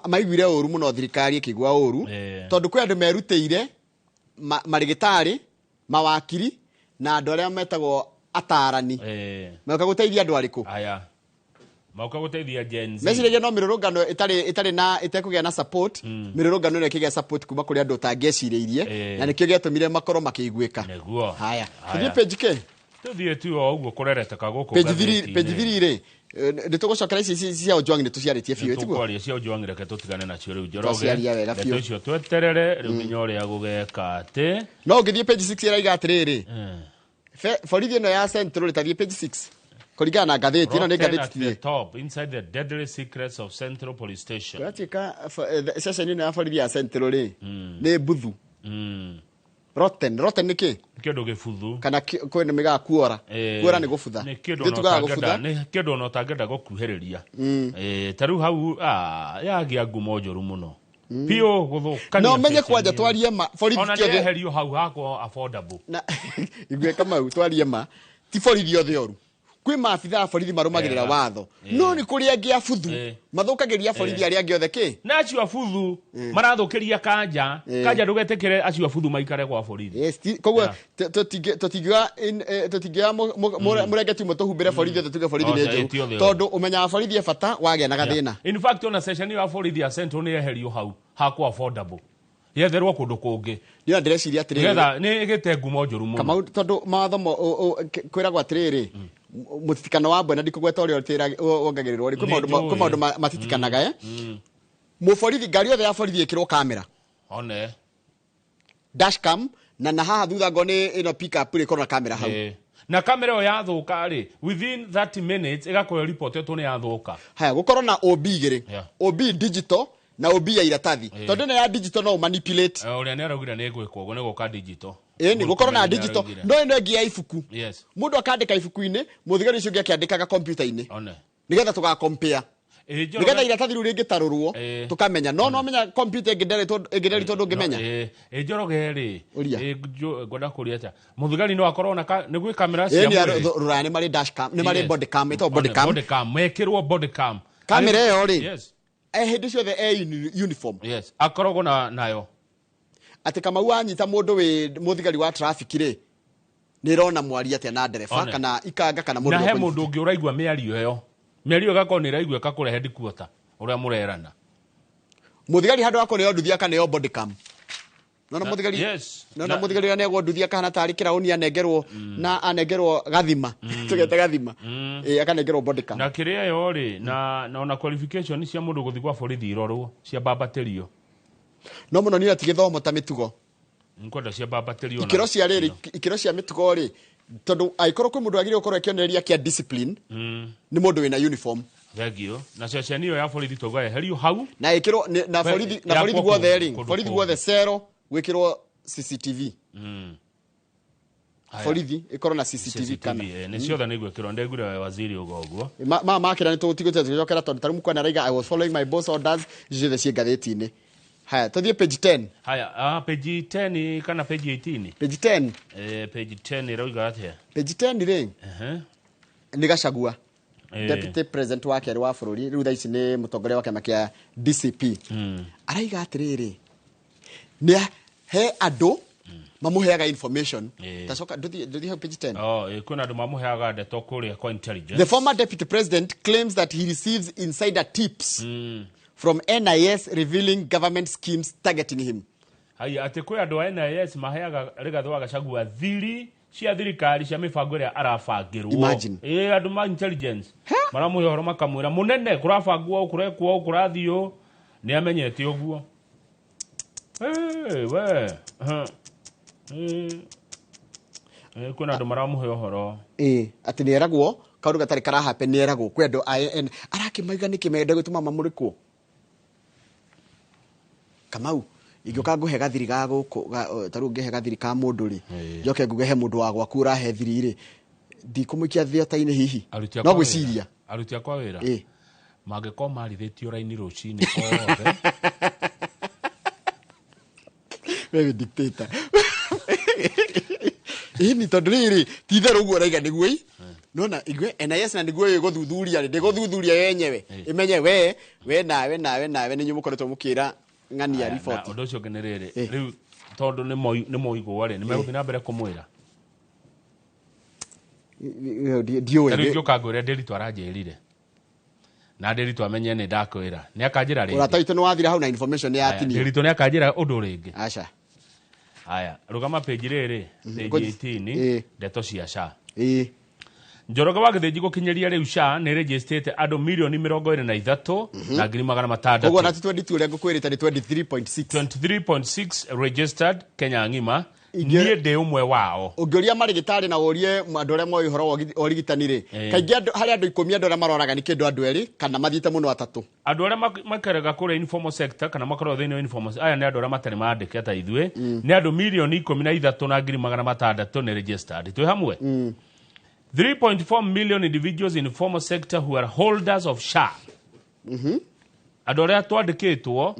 maiguire ũru mũno thirikari ĩkĩigua ũru, tondũ kwĩ andũ merutĩire, marĩgĩtarĩ, mawakiri, na andũ arĩa metagwo atarani. Moka gũteithia andũ arĩkũ? Aya. Moka gũteithia Gen Z. Meciragia no mĩrũrũngano ĩtarĩ na, ĩtekũgĩa na support, mĩrũrũngano ĩno ĩkĩgĩa support kuma kũrĩ andũ ũtangĩecirĩirie, na nĩkĩo gĩatũmire makorwo makĩiguĩka. Nĩguo. Haya. Haya. Tũthiĩ page K. Tũthiĩ tu o ũguo kũrereteka gũkũ Page 3, ngathĩti-inĩ. page 3 rĩ, nĩ tũgũcokera ici cia Ojwang nĩ tũciarĩtie biũ, tiguo? Tũkwaria cia Ojwang, reke tũtigane nacio rĩu Njoroge. Twaciaria wega Ndeto biũ. icio tweterere rĩu nginya ũrĩa gũgeka atĩ. No ũngĩthiĩ page 6 ĩraiga atĩrĩrĩ, borithi ĩno ya Central ĩtathiĩ page 6 kũringana na ngathĩti ĩno nĩ Rotten ngathĩti at the tiĩ. top, inside the deadly secrets of Central Police Station. Kũratuĩka ceceni ĩno ya borithi ya Central rĩ, nĩ mbuthu. Rotten, rotten nĩ kĩ? Nĩ kĩndũ gĩbuthu. Kana kwĩ nĩ mĩgaa kuora. Kuora nĩ gũbutha. Nĩ kĩndũ Ithuĩ ona tugaga ũtangĩenda, gũbutha. nĩ kĩndũ ona ũtangĩenda gũkuhĩrĩria. Ta rĩu hau, yagĩa ngumo njũru mũno. Biũ gũthũkania No menye ceceni kwanja ĩyo. twarie ma, borithi Ona ti othe. nĩyeherio hau hakwa affordable. Na, igue Kamau, twarie ma, ti borithi othe oru. Kwĩ maabitha a borithi marũmagĩrĩra watho. No nĩ kũrĩ angĩ abuthu. Mathũkagĩria borithi arĩa angĩ othe kĩ? Na acio abuthu marathũkĩria kanja. Kanja ndũgetĩkĩre acio abuthu maikare gwa borithi. Yes, koguo tũtingĩoya mũrengeti ũmwe tũhumbĩre borithi othe tuge borithi nĩ Othe, njũru. ti othe. Tondũ ũmenyaga borithi e bata wagĩa na gathĩna. In fact, ona session ya borithi ya Central nĩ yeherio hau hakwa affordable. Yetherwo kũndũ kũngĩ. Niĩ ndĩreciria atĩrĩrĩ, nĩgetha nĩ ĩgĩte ngumo njũru mũno. Kamau, tondũ mawatho kwĩragwo atĩrĩrĩ, mũtitikano wa mbwe na ndikũgweta ũrĩa wongagĩrĩrwo rĩ, kwĩ Nĩ maũndũ njũĩ. kwĩ maũndũ matitikanaga, eh? Mũborithi, ngari yothe ya borithi ĩkĩrwo kamera, One. Dashcam, na haha thutha ngo nĩ ĩno pickup rĩ, ĩkorwo na kamera hau. Na kamera ĩyo yathũka rĩ, within 30 minutes ĩgakorwo ĩripotetwo nĩ yathũka. Haya, gũkorwo na OB igĩrĩ, OB digital na OB ya iratathi, tondũ ĩno ya digital no manipulate. Ũrĩa nĩ araugire nĩ ĩgwĩkwo ũguo, nĩ gũka digital. Ĩni gũkorwo na Nĩ digital, araugire. no ĩno ĩngĩ ya ibuku, mũndũ akandĩka ibuku-inĩ, mũthigari ũcio ũngĩ akĩandĩkaga kompiuta-inĩ, One. nĩgetha tũgakompea, Njoroge- nĩgetha iratathi rĩu rĩngĩtarũrwo tũkamenya, no menya kompiuta ĩngĩnderetwo ndũngĩmenya. Ĩ Njoroge rĩ, Ũria. Ngwenda kũria atĩa, mũthigari no akorwo na nĩ gwĩ kamera cia Ĩni mwĩrĩ? rũraya nĩ marĩ dashcam, nĩ marĩ body cam, ĩtagwo body One, cam. Body cam, mekĩrwo body cam. Kamera ĩyo rĩ, hĩndĩ ciothe e uniform. Yes, akoragwo na nayo. Atĩ Kamau wanyita mũndũ wĩ mũthigari wa traffic rĩ, nĩ ĩrona mwari atĩa na ndereba One. kana ikanga kana mũndũ Na he ũrĩa mũndũ ũngĩ ũraigua mĩario ĩyo, mĩario ĩyo ĩgakorwo nĩ ĩraiguĩka kũrĩa headquarter ũrĩa mũrerana. Mũthigari handũ ha kũneo nduthi akaneo body cam. Nona mũthigari, nona mũthigari ũrĩa anegwo nduthi akahana tarĩ kĩraũni anengerwo, na anengerwo gathima, tũgete gathima, ĩ akanengerwo body cam. Na kĩrĩa ĩyo rĩ, na ona qualification cia mũndũ gũthiĩ gwa borithi irorwo, ciambambatĩrio. No mũno niĩ ti gĩthomo ta mĩtugo. Nkwenda ciambambatĩrio na- Ikĩro cia rĩrĩ, ikĩro cia mĩtugo rĩ, tondũ angĩkorwo kwĩ mũndũ wagĩrĩirwo gũkorwo akĩonereria kĩa discipline, nĩ mũndũ wĩna uniform. Thengio. Na ceceni ĩyo ya borithi twauga yeherio hau. Na ĩkĩrwo na borithi, na yakwo borithi guothe rĩ, kũndũ borithi kũngĩ. guothe cero gwĩkĩrwo CCTV. Haya. Borithi ĩkorwo na CCTV kana Nĩ ciothe nĩ igwĩkĩrwo, ndegwire waziri uga ũguo. Ma makĩra nĩ tũtigũte tũgĩcokera, tondũ tarĩu mukwana araiga, "I was following my boss orders." Icio ciothe ciĩ ngathĩti-inĩ. Haya, tũthiĩ page 10. Haya, page 10 kana page 18? Page 10. Page 10 ĩrauga atĩa? Page 10 rĩ, nĩ Gachagua, deputy president wa kerĩ wa bũrũri, rĩu thaa ici nĩ mũtongoria wa kĩama kĩa DCP, araiga atĩrĩrĩ, nĩ he andũ mamũheaga information. Tacoka ndũthiĩ hau page 10. Oh, kwĩna andũ mamũheaga ndeto kũrĩa kwa intelligence. The former deputy president claims that he receives insider tips from NIS revealing government schemes targeting him. Haya, atĩ kwĩ andũ a NIS maheaga Rigathĩ wa Gachagua thiri cia thirikari cia mĩbango ĩrĩa arabangĩrwo. Imagine. Andũ ma intelligence maramũhe ũhoro, makamwĩra, mũnene, kũrabangwo ũũ, kũrekwo ũũ, kũrathiĩ ũũ, nĩ amenyete ũguo. We. Kwĩna andũ maramũhe ũhoro. Ĩ atĩ nĩ eragwo kaũndũ gatarĩ karahappen, nĩ eragwo kwĩ andũ a arakĩmaiga nĩkĩ menda gũtũma mamũrĩkwo. Kamau, ingĩũka ngũhe gathiri ga gũkũ ta rĩu ngĩhe gathiri ka mũndũ rĩ, njoke nguge he mũndũ wa gwaku ũrahe thiri rĩ, ndikũmũikia thĩota-inĩ hihi? Aruti No akwa wĩra. gwĩciria. Aruti akwa wĩra mangĩkorwo marithĩtio raini rũcinĩ othe. We wĩ dictator ĩni, tondũ rĩrĩ ti itherũ ũguo ũraiga nĩguo ĩ nona igue NIS na nĩguo ĩgũthuthuria rĩ, ndĩgũthuthuria yenyewe ĩmenye we nawe nawe nawe nĩ inyuĩ mũkoretwo mũkĩra ng'ania Aya, na riboti. Ũndũ ũcio ũngĩ nĩ rĩrĩ, rĩu tondũ nĩ moigwo rĩ, nĩ megũthiĩ na mbere kũmwĩra? Ndiũĩ. Ta rĩu ingĩũka ngwĩre Ndĩritũ aranjĩrire, na Ndĩritũ amenye nĩ ndakwĩra, nĩ akanjĩra Ũrata rĩngĩ? witũ nĩ wathira hau na information nĩ Aya, yatinio. Ndĩritũ nĩ akanjĩra ũndũ rĩngĩ? Aca. Haya, rũgama page rĩrĩ, page 18. Ndeto cia SHA. Njoroge wa Gĩthĩnji, gũkinyĩria rĩu SHA nĩ registrĩte andũ 23,600,000. Koguo na ti 22 ũrĩa ngũkwĩrĩte, nĩ 23.6. 23.6 registered Kenya ng'ima. Ingĩ- Niĩ ndĩ ũmwe wao. Ũngĩũria marĩgĩtarĩ na ũrie andũ arĩa moĩ ũhoro wa ũrigitani rĩ, kaingĩ harĩ andũ 10, andũ arĩa maroraga nĩ kĩndũ andũ erĩ kana mathiĩte mũno atatũ. Andũ arĩa maikaraga kũrĩa informal sector kana makoragwo thĩinĩ wa informal, aya nĩ andũ arĩa matarĩ mandĩke ta ithuĩ, nĩ andũ 13,600,000 nĩ registered. Twĩ hamwe? 3.4 million individuals in informal sector who are holders of SHA. Andũ arĩa twandĩkĩtwo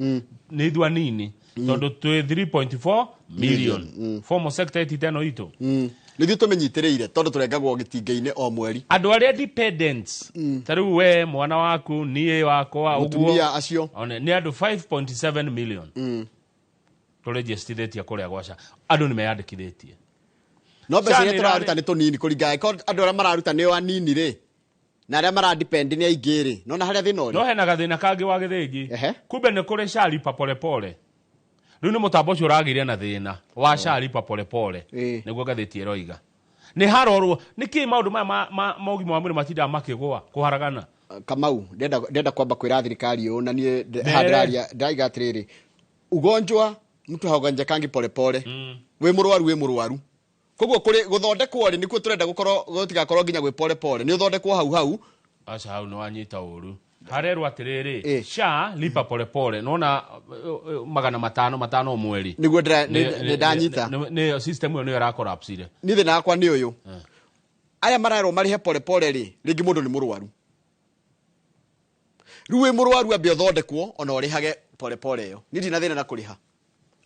nĩ ithuĩ anini, tondũ twĩ 3.4 million formal sector ĩtite ĩno itũ. Nĩ ithuĩ tũmĩnyitĩrĩire tondũ tũrengagwo gĩtingĩ-inĩ o mweri. Andũ arĩa dependents, ta rĩu we, mwana waku, niĩ wakwa ũguo. Mũtumia acio. One, nĩ andũ 5.7 million tũrĩgĩstithĩtie kũrĩa gwa SHA, andũ nĩ meyandĩkithĩtie. No mbeca SHA iria nĩ tũraruta nĩ tũnini kũringana, angĩkorwo andũ arĩa mararuta nĩo anini rĩ, na arĩa maradepend nĩ aingĩ rĩ, nona harĩa thĩna ũrĩ. No hena gathĩna kangĩ wa Gĩthĩnji. Kumbe nĩ kũrĩ SHA lipa polepole. Rĩu nĩ mũtambo ũcio ũragĩire na thĩna wa SHA lipa polepole. Nĩguo ngathĩti ĩroiga nĩ harorwo nĩkĩ maũndũ maya ma ũgima wa mwĩrĩ matindaga makĩgũa kũharagana. Kamau, ndenda kwamba kwĩra thirikari ũũ na niĩ Mere. haha ndĩraria ndĩraiga atĩrĩrĩ, ugonjwa mtu haugonjekangi polepole. Wĩ mũrwaru, wĩ mũrwaru, koguo kũrĩ gũthondekwo rĩ, nĩkuo tũrenda gũkorwo gũtigakorwo nginya gwĩ polepole, nĩ ũthondekwo hau hau. Aca, hau nĩ wanyita ũru. Harerwo atĩrĩrĩ, SHA lipa polepole, nona 500 500 o mweri. Nĩguo nĩ ndanyita. Nĩyo system ĩyo nĩyo ĩrakorapsire. Niĩ thĩna wakwa nĩ ũyũ, aya marerwo marĩhe polepole rĩ, rĩngĩ mũndũ nĩ mũrwaru. Rĩu wĩ mũrwaru, ambe ũthondekwo ona ũrĩhage polepole ĩyo. Niĩ ndina thĩna na kũrĩha,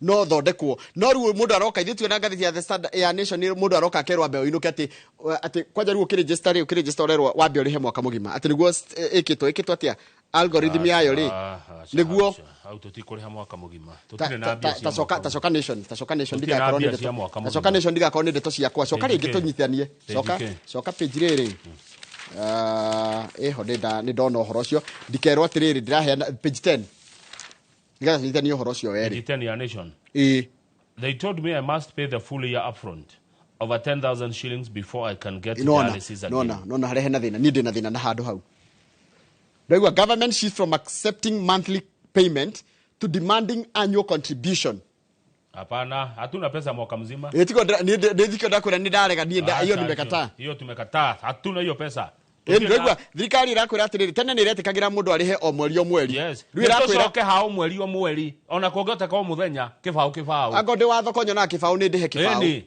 no thondekwo. No rĩu mũndũ aroka, ithuĩ tuona ngathĩti ya The Standard, ya Nation, mũndũ aroka akerwo ambe ũinũke atĩ kwanja rĩu ũkĩregister rĩ, ũkĩregister ũrerwo wambe ũrĩhe mwaka mũgima, atĩ nĩguo ĩkĩtwo atĩa algorithm yayo rĩ, nĩguo Hau tũtikũrĩha mwaka mũgima, tũtirĩ na mbia cia tacoka mwaka. Tacoka Nation, tacoka Nation. Tũtirĩ na Ndigakorwo nĩ mbia ndeto cia mwaka mũgima. Tacoka Nation, ndigakorwo nĩ ndeto ciakwa. Coka Page rĩngĩ K. tũnyitithanie. Coka. Page K. Coka page rĩrĩ. Ah, ĩho nĩ ndona ũhoro ũcio, ndikerwo atĩrĩrĩ ndĩraheana page 10 nĩgetha tũnyitithanie ũhoro ũcio werĩ. Page 10 ya Nation. Ĩĩ. They told me I must pay the full year upfront, over 10,000 shillings, before I can get Nona dialysis again. Nona harĩa hena thĩna, niĩ ndĩ na thĩna na handũ hau. Ndaigua government shift from accepting monthly payment to demanding annual contribution. Hapana, hatuna pesa mwaka mzima. Ĩ, tiko niĩ thikio ndakwĩra nĩ ndarega niĩ hiyo Acha, nimekataa. Hiyo tumekataa. Hatuna hiyo pesa. Ĩ, ndĩraigua thirikari ĩrakwĩra atĩrĩrĩ, tene nĩ ĩretĩkagĩra mũndũ arĩhe o mweri o mweri. Yes. Rĩu ĩrakwĩra Nĩtũcoke hao mweri o mweri. Ona kũngĩhoteka o mũthenya, kĩbaũ kĩbaũ. Angorwo ndĩ wa thoko nyonaga kĩbaũ, nĩ ndĩhe kĩbaũ. Ĩni.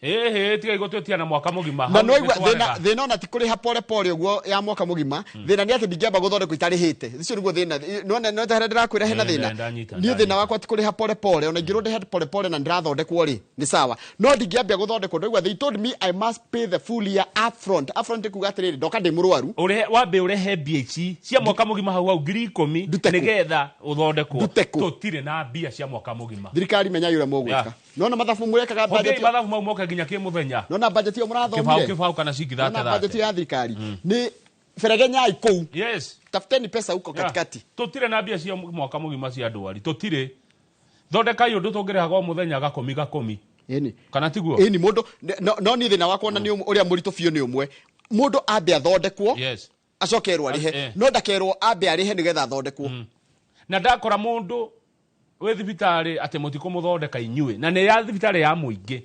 Ĩhĩ, tiga igũtwĩtia na mwaka mũgima. Na Hau no igua nĩtwarega. thĩna thĩna ona ti kũrĩha pole pole ũguo ya mwaka mũgima. Thĩna nĩ atĩ ndingĩamba gũthondekwo itarĩhĩte. Ũcio nĩguo thĩna. Nona no harĩa ndĩrakwĩra hena thĩna. Ndanyita, Niĩ thĩna ndanyita. wakwa ti kũrĩha pole pole. Ona ingĩrwo ndĩhe pole pole na ndĩrathondekwo rĩ, nĩ sawa, no ndingĩambia gũthondekwo. Ndaigua they told me I must pay the full year upfront. Upfront kuga atĩrĩrĩ, ndoka ndĩ mũrwaru. Ũrehe wambe ũrehe mbia ici cia mwaka mũgima hau hau 10,000 Ndute kũ? nĩgetha ũthondekwo. Ndute kũ? Tũtirĩ na mbia cia mwaka mũgima. Thirikari, menyai ũrĩa mũgwĩka. Nona mathabu mũrekaga Hũthĩrai budget. mathabu mau moke nginya kĩmũthenya. Nona budget ĩyo Kĩbaũ mũrathomire. kĩbaũ kana cingi Nona thate budget thate. ya thirikari nĩ beregenyai kũu. Tafuteni pesa huko katikati. Tũtirĩ na mbia cia mwaka mũgima cia ndwari, tũtirĩ. Thondekai ũndũ tũngĩrĩhaga o mũthenya gakũmi gakũmi. Ĩni. Kana tiguo? Ĩni mũndũ no niĩ thĩna wakwa ona nĩ ũrĩa mũritũ biũ nĩ ũmwe, mũndũ ambe athondekwo, acoke erwo arĩhe. No ndakerwo ambe arĩhe nĩgetha athondekwo. Na ndakora mũndũ wĩ thibitarĩ atĩ mũtikũmũthondeka inyuĩ, na nĩ ya thibitarĩ ya mũingĩ,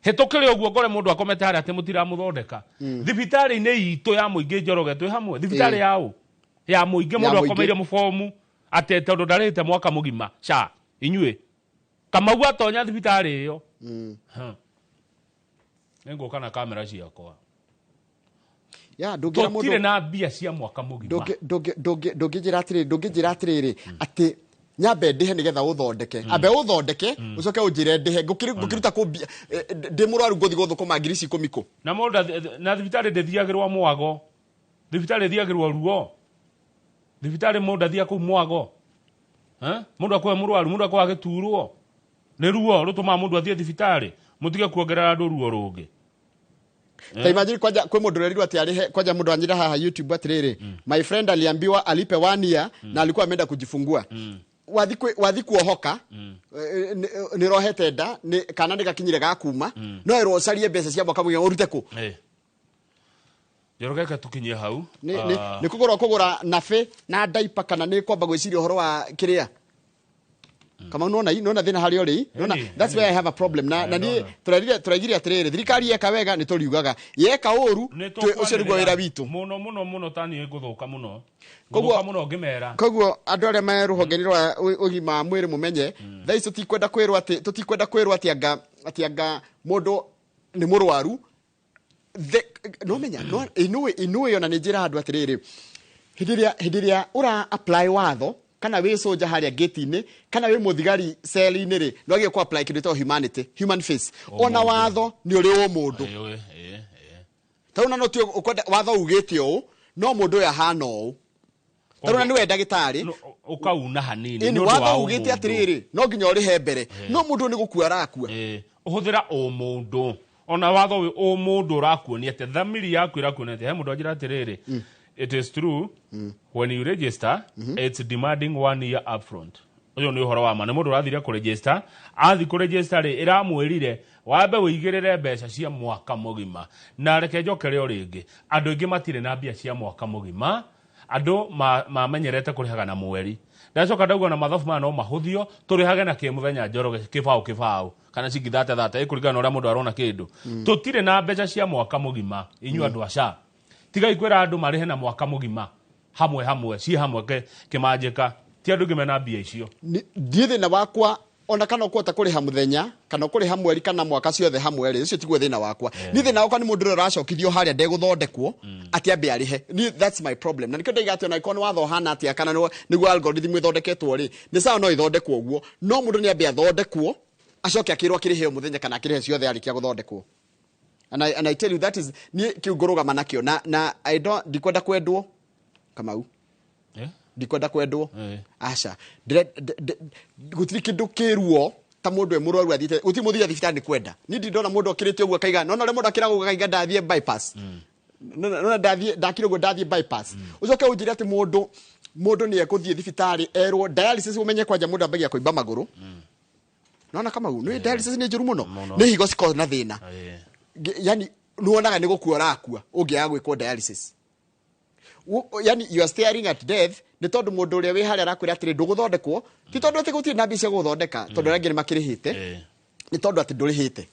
hĩtũkĩre ũguo ngore mũndũ akomete harĩa atĩ mũtiramũthondeka thibitarĩ-inĩ itũ ya mũingĩ. Njoroge, twĩ hamwe thibitarĩ yaũ ya mũingĩ, mũndũ mũingĩ. akomeire mũbomu atĩ tondũ ndarĩhĩte mwaka mũgima ca inyuĩ. Kamau atonya thibitarĩ ĩyo. Nĩngũka na kamera ciakwa. Ya ndũngĩra Tũtirĩ mũndũ na mbia cia mwaka mũgima. Ndũngĩnjĩra atĩrĩrĩ atĩ nyambe ndĩhe nĩgetha ũthondeke. Ambe ũthondeke, ũcoke ũnjĩre ndĩhe. Ngũkĩruta kũ mbia? Ndĩ mũrwaru, ngũthiĩ gũthũkũma ngiri ici 10 kũ? Na mũndũ na thibitarĩ ndĩthiagĩrwo mwago, thibitarĩ ĩthiagĩrwo ruo. Thibitarĩ mũndũ athiaga kũu mwago. Eh? Mũndũ akoe mũrwaru, mũndũ akoe agĩturwo nĩ ruo rũtũmaga mũndũ athiĩ thibitarĩ. Mũtige kuongerera andũ ruo rũngĩ. Ta imagine, kwanja kwĩ mũndũ ũrerirwo atĩ arĩhe. Kwanja mũndũ anyira haha YouTube atĩrĩrĩ, my friend aliambiwa alipe one year na alikuwa ameenda kujifungua. Wathi kuohoka, nĩ rohete nda, kana nĩ gakinyire gakuma, no ĩrwo ũcarie mbeca cia mwaka mũgima ũrute kũ? Njoroge, tukinyie hau. Nĩ kũgũra kũgũra nabe na ndaipa, kana nĩ kwamba gwĩciria ũhoro wa kĩrĩa? Kama nona thĩna harĩa ũrĩ, nona that's where I have a problem na niĩ Ndona. tũraigire atĩrĩrĩ, thirikari yeka wega nĩ tũriugaga, yeka ũru Nĩ ũcio nĩguo wĩra tũkwanĩrĩra witũ. Mũno mũno mũno, ta niĩ ngũthũka mũno. Koguo Ngũthũka mũno ngĩmera. Koguo andũ arĩa me rũhonge-inĩ rwa ũgima wa mwĩrĩ, mũmenye thaa ici tũtikwenda kwĩrwo atĩ anga mũndũ nĩ mũrwaru. No menya no inũĩ ona nĩ njĩra andũ atĩrĩrĩ, hĩndĩ ĩrĩa ũra apply watho, kana wĩ soja harĩa gate-inĩ, kana wĩ mũthigari cell-inĩ rĩ, no wagĩrĩirwo kũ apply kĩndũ gĩtagwo humanity, human face. Ona Ũmũndũ. watho nĩ ũrĩ ũmũndũ. Ĩĩ, ĩĩ, ĩĩ. Tarĩu na no tue ũkwenda watho ugĩte ũũ, no mũndũ ũyũ ahana ũũ. Tarĩu na nĩwe ndagĩtarĩ. No, ũkauna hanini Ĩni nĩ ũndũ wa watho ugĩte ũmũndũ. atĩrĩrĩ, no nginya ũrĩhe mbere, no mũndũ ũyũ nĩ gũkua arakua. Ĩĩ, ũhũthĩra ũmũndũ. Ona watho wĩ ũmũndũ ũrakuonia atĩ thamiri yaku ĩrakuonia atĩ he mũndũ anjĩra atĩrĩrĩ, it is true, when you register it's demanding one year upfront. Ũyũ nĩ ũhoro wa ma, nĩ mũndũ ũrathire kũregister, athi kũregister rĩ, ĩramwĩrire wambe wĩigĩrĩre mbeca cia mwaka mũgima. Na reke njokere o rĩngĩ, andũ aingĩ matirĩ na mbia cia mwaka mũgima, andũ mamenyerete kũrĩhaga na mweri. Ndacoka ndauga na mathabu maya no mahũthio, tũrĩhage na kĩmũthenya Njoroge, kĩbaũ kĩbaũ kana ciringi thate thate, ĩkũringana na ũrĩa mũndũ arona kĩndũ. Tũtirĩ na mbeca cia mwaka mũgima inyuĩ andũ a SHA, tigai kwĩra andũ marĩhe na mwaka mũgima hamwe hamwe, ciĩ hamwe kĩmanjĩka, ti andũ aingĩ mena mbia icio. Ndiĩ thĩna wakwa ona kana ũkũhota kũrĩha mũthenya kana ũkũrĩha mweri kana mwaka ciothe hamwe rĩ, ũcio tiguo thĩna wakwa. Niĩ thĩna wakwa nĩ mũndũ ũrĩa ũracokithio harĩa ndegũthondekwo atĩ ambe arĩhe. Niĩ that's my problem, na nĩkĩo ndaiga atĩ ona angĩkorwo nĩ watho ũhana atĩa kana nĩguo algorithm ĩthondeketwo rĩ, nĩ sawa no ĩthondekwo ũguo, no mũndũ nĩ ambe athondekwo acoke akĩrwo akĩrĩhe o mũthenya kana akĩrĩhe ciothe arĩkia gũthondekwo. And I tell you that is niĩ kĩu ngũrũgama nakĩo na I don't, ndikwenda kwendwo Kamau. Ndikwenda kwendwo. Aca. Gũtirĩ kĩndũ kĩruo ta mũndũ e mũrwaru athiĩte, gũtirĩ mũthia thibitarĩ nĩ kwenda. Niĩ ndirĩ ndona mũndũ okĩrĩte ũguo akaiga, nona ũrĩa mũndũ akĩraga ũguo akaiga ndathiĩ bypass. Nona ndathiĩ, ndakira ũguo ndathiĩ bypass. Ũcoke ũnjĩre atĩ mũndũ nĩ ekũthiĩ thibitarĩ erwo dialysis, ũmenye kwanja mũndũ ambagia kũimba magũrũ. Nona Kamau, nĩ dialysis nĩ njũru mũno. Nĩ higo cikoragwo na thĩna. Yani nĩwonaga nĩ gũkua ũrakua ũngĩaga gwĩkwo dialysis. Yani you are staring at death, nĩ tondũ mũndũ ũrĩa wĩ harĩa arakwĩra atĩrĩ ndũgũthondekwo, ti tondũ atĩ gũtirĩ na mbia cia gũgũthondeka, tondũ arĩa angĩ nĩ makĩrĩhĩte, nĩ tondũ atĩ ndũrĩhĩte.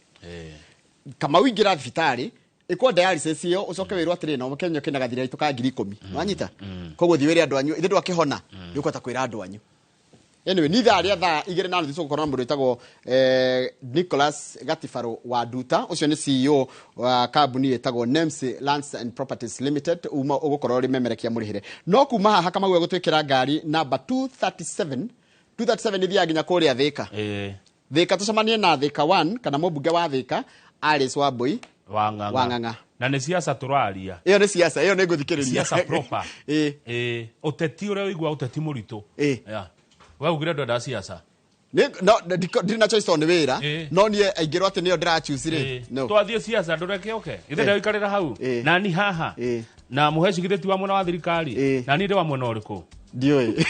Kamau ingĩra thibitarĩ ĩkwo dialysis ĩyo, ũcoke wĩrwo atĩrĩ na Kenya kĩna gathira gaitũ ka 10,000, wanyita? Koguo thiĩ wĩre andũ anyu, ithe ndwakĩhona, nĩ ũkũhota kwĩra andũ anyu. Anyway, ni thaa rĩa 2:30 tũgũkorwo na mũndũ wĩtagwo Nicholas Gatifaro wa Nduta, ũcio nĩ CEO wa kambuni ĩtagwo Nems Lands and Properties Limited, uma ũgũkorwo ũrĩ memerekia mũrĩhĩre. No kuma haha Kamau egũtwĩkĩra ngari namba 237, 237 ithiaga nginya kũrĩa Thika. Thika tũcemanie na Thika 1 kana mũmbunge wa Thika Alice Wambui Wang'ang'a. Wang'ang'a. Na nĩ siasa tũraria. Ĩyo nĩ siasa, ĩyo nĩ ngũthikĩrĩria. Siasa proper. Ũteti ũrĩa ũigua ũteti mũritũ. Yeah. We ugire ndwenda siasa. No, ndirĩ na choice tondũ nĩ wĩra. No niĩ aingĩrwo atĩ nĩyo ndĩrachoose rĩ. No. Twathiĩ siasa ndũreke ũke. Ithe ndĩraikarĩra hau. Nani haha. Na mũhe cigithĩti wa mwena wa thirikari. Na niĩ ndĩ wa mwena ũrĩkũ? Ndiũĩ.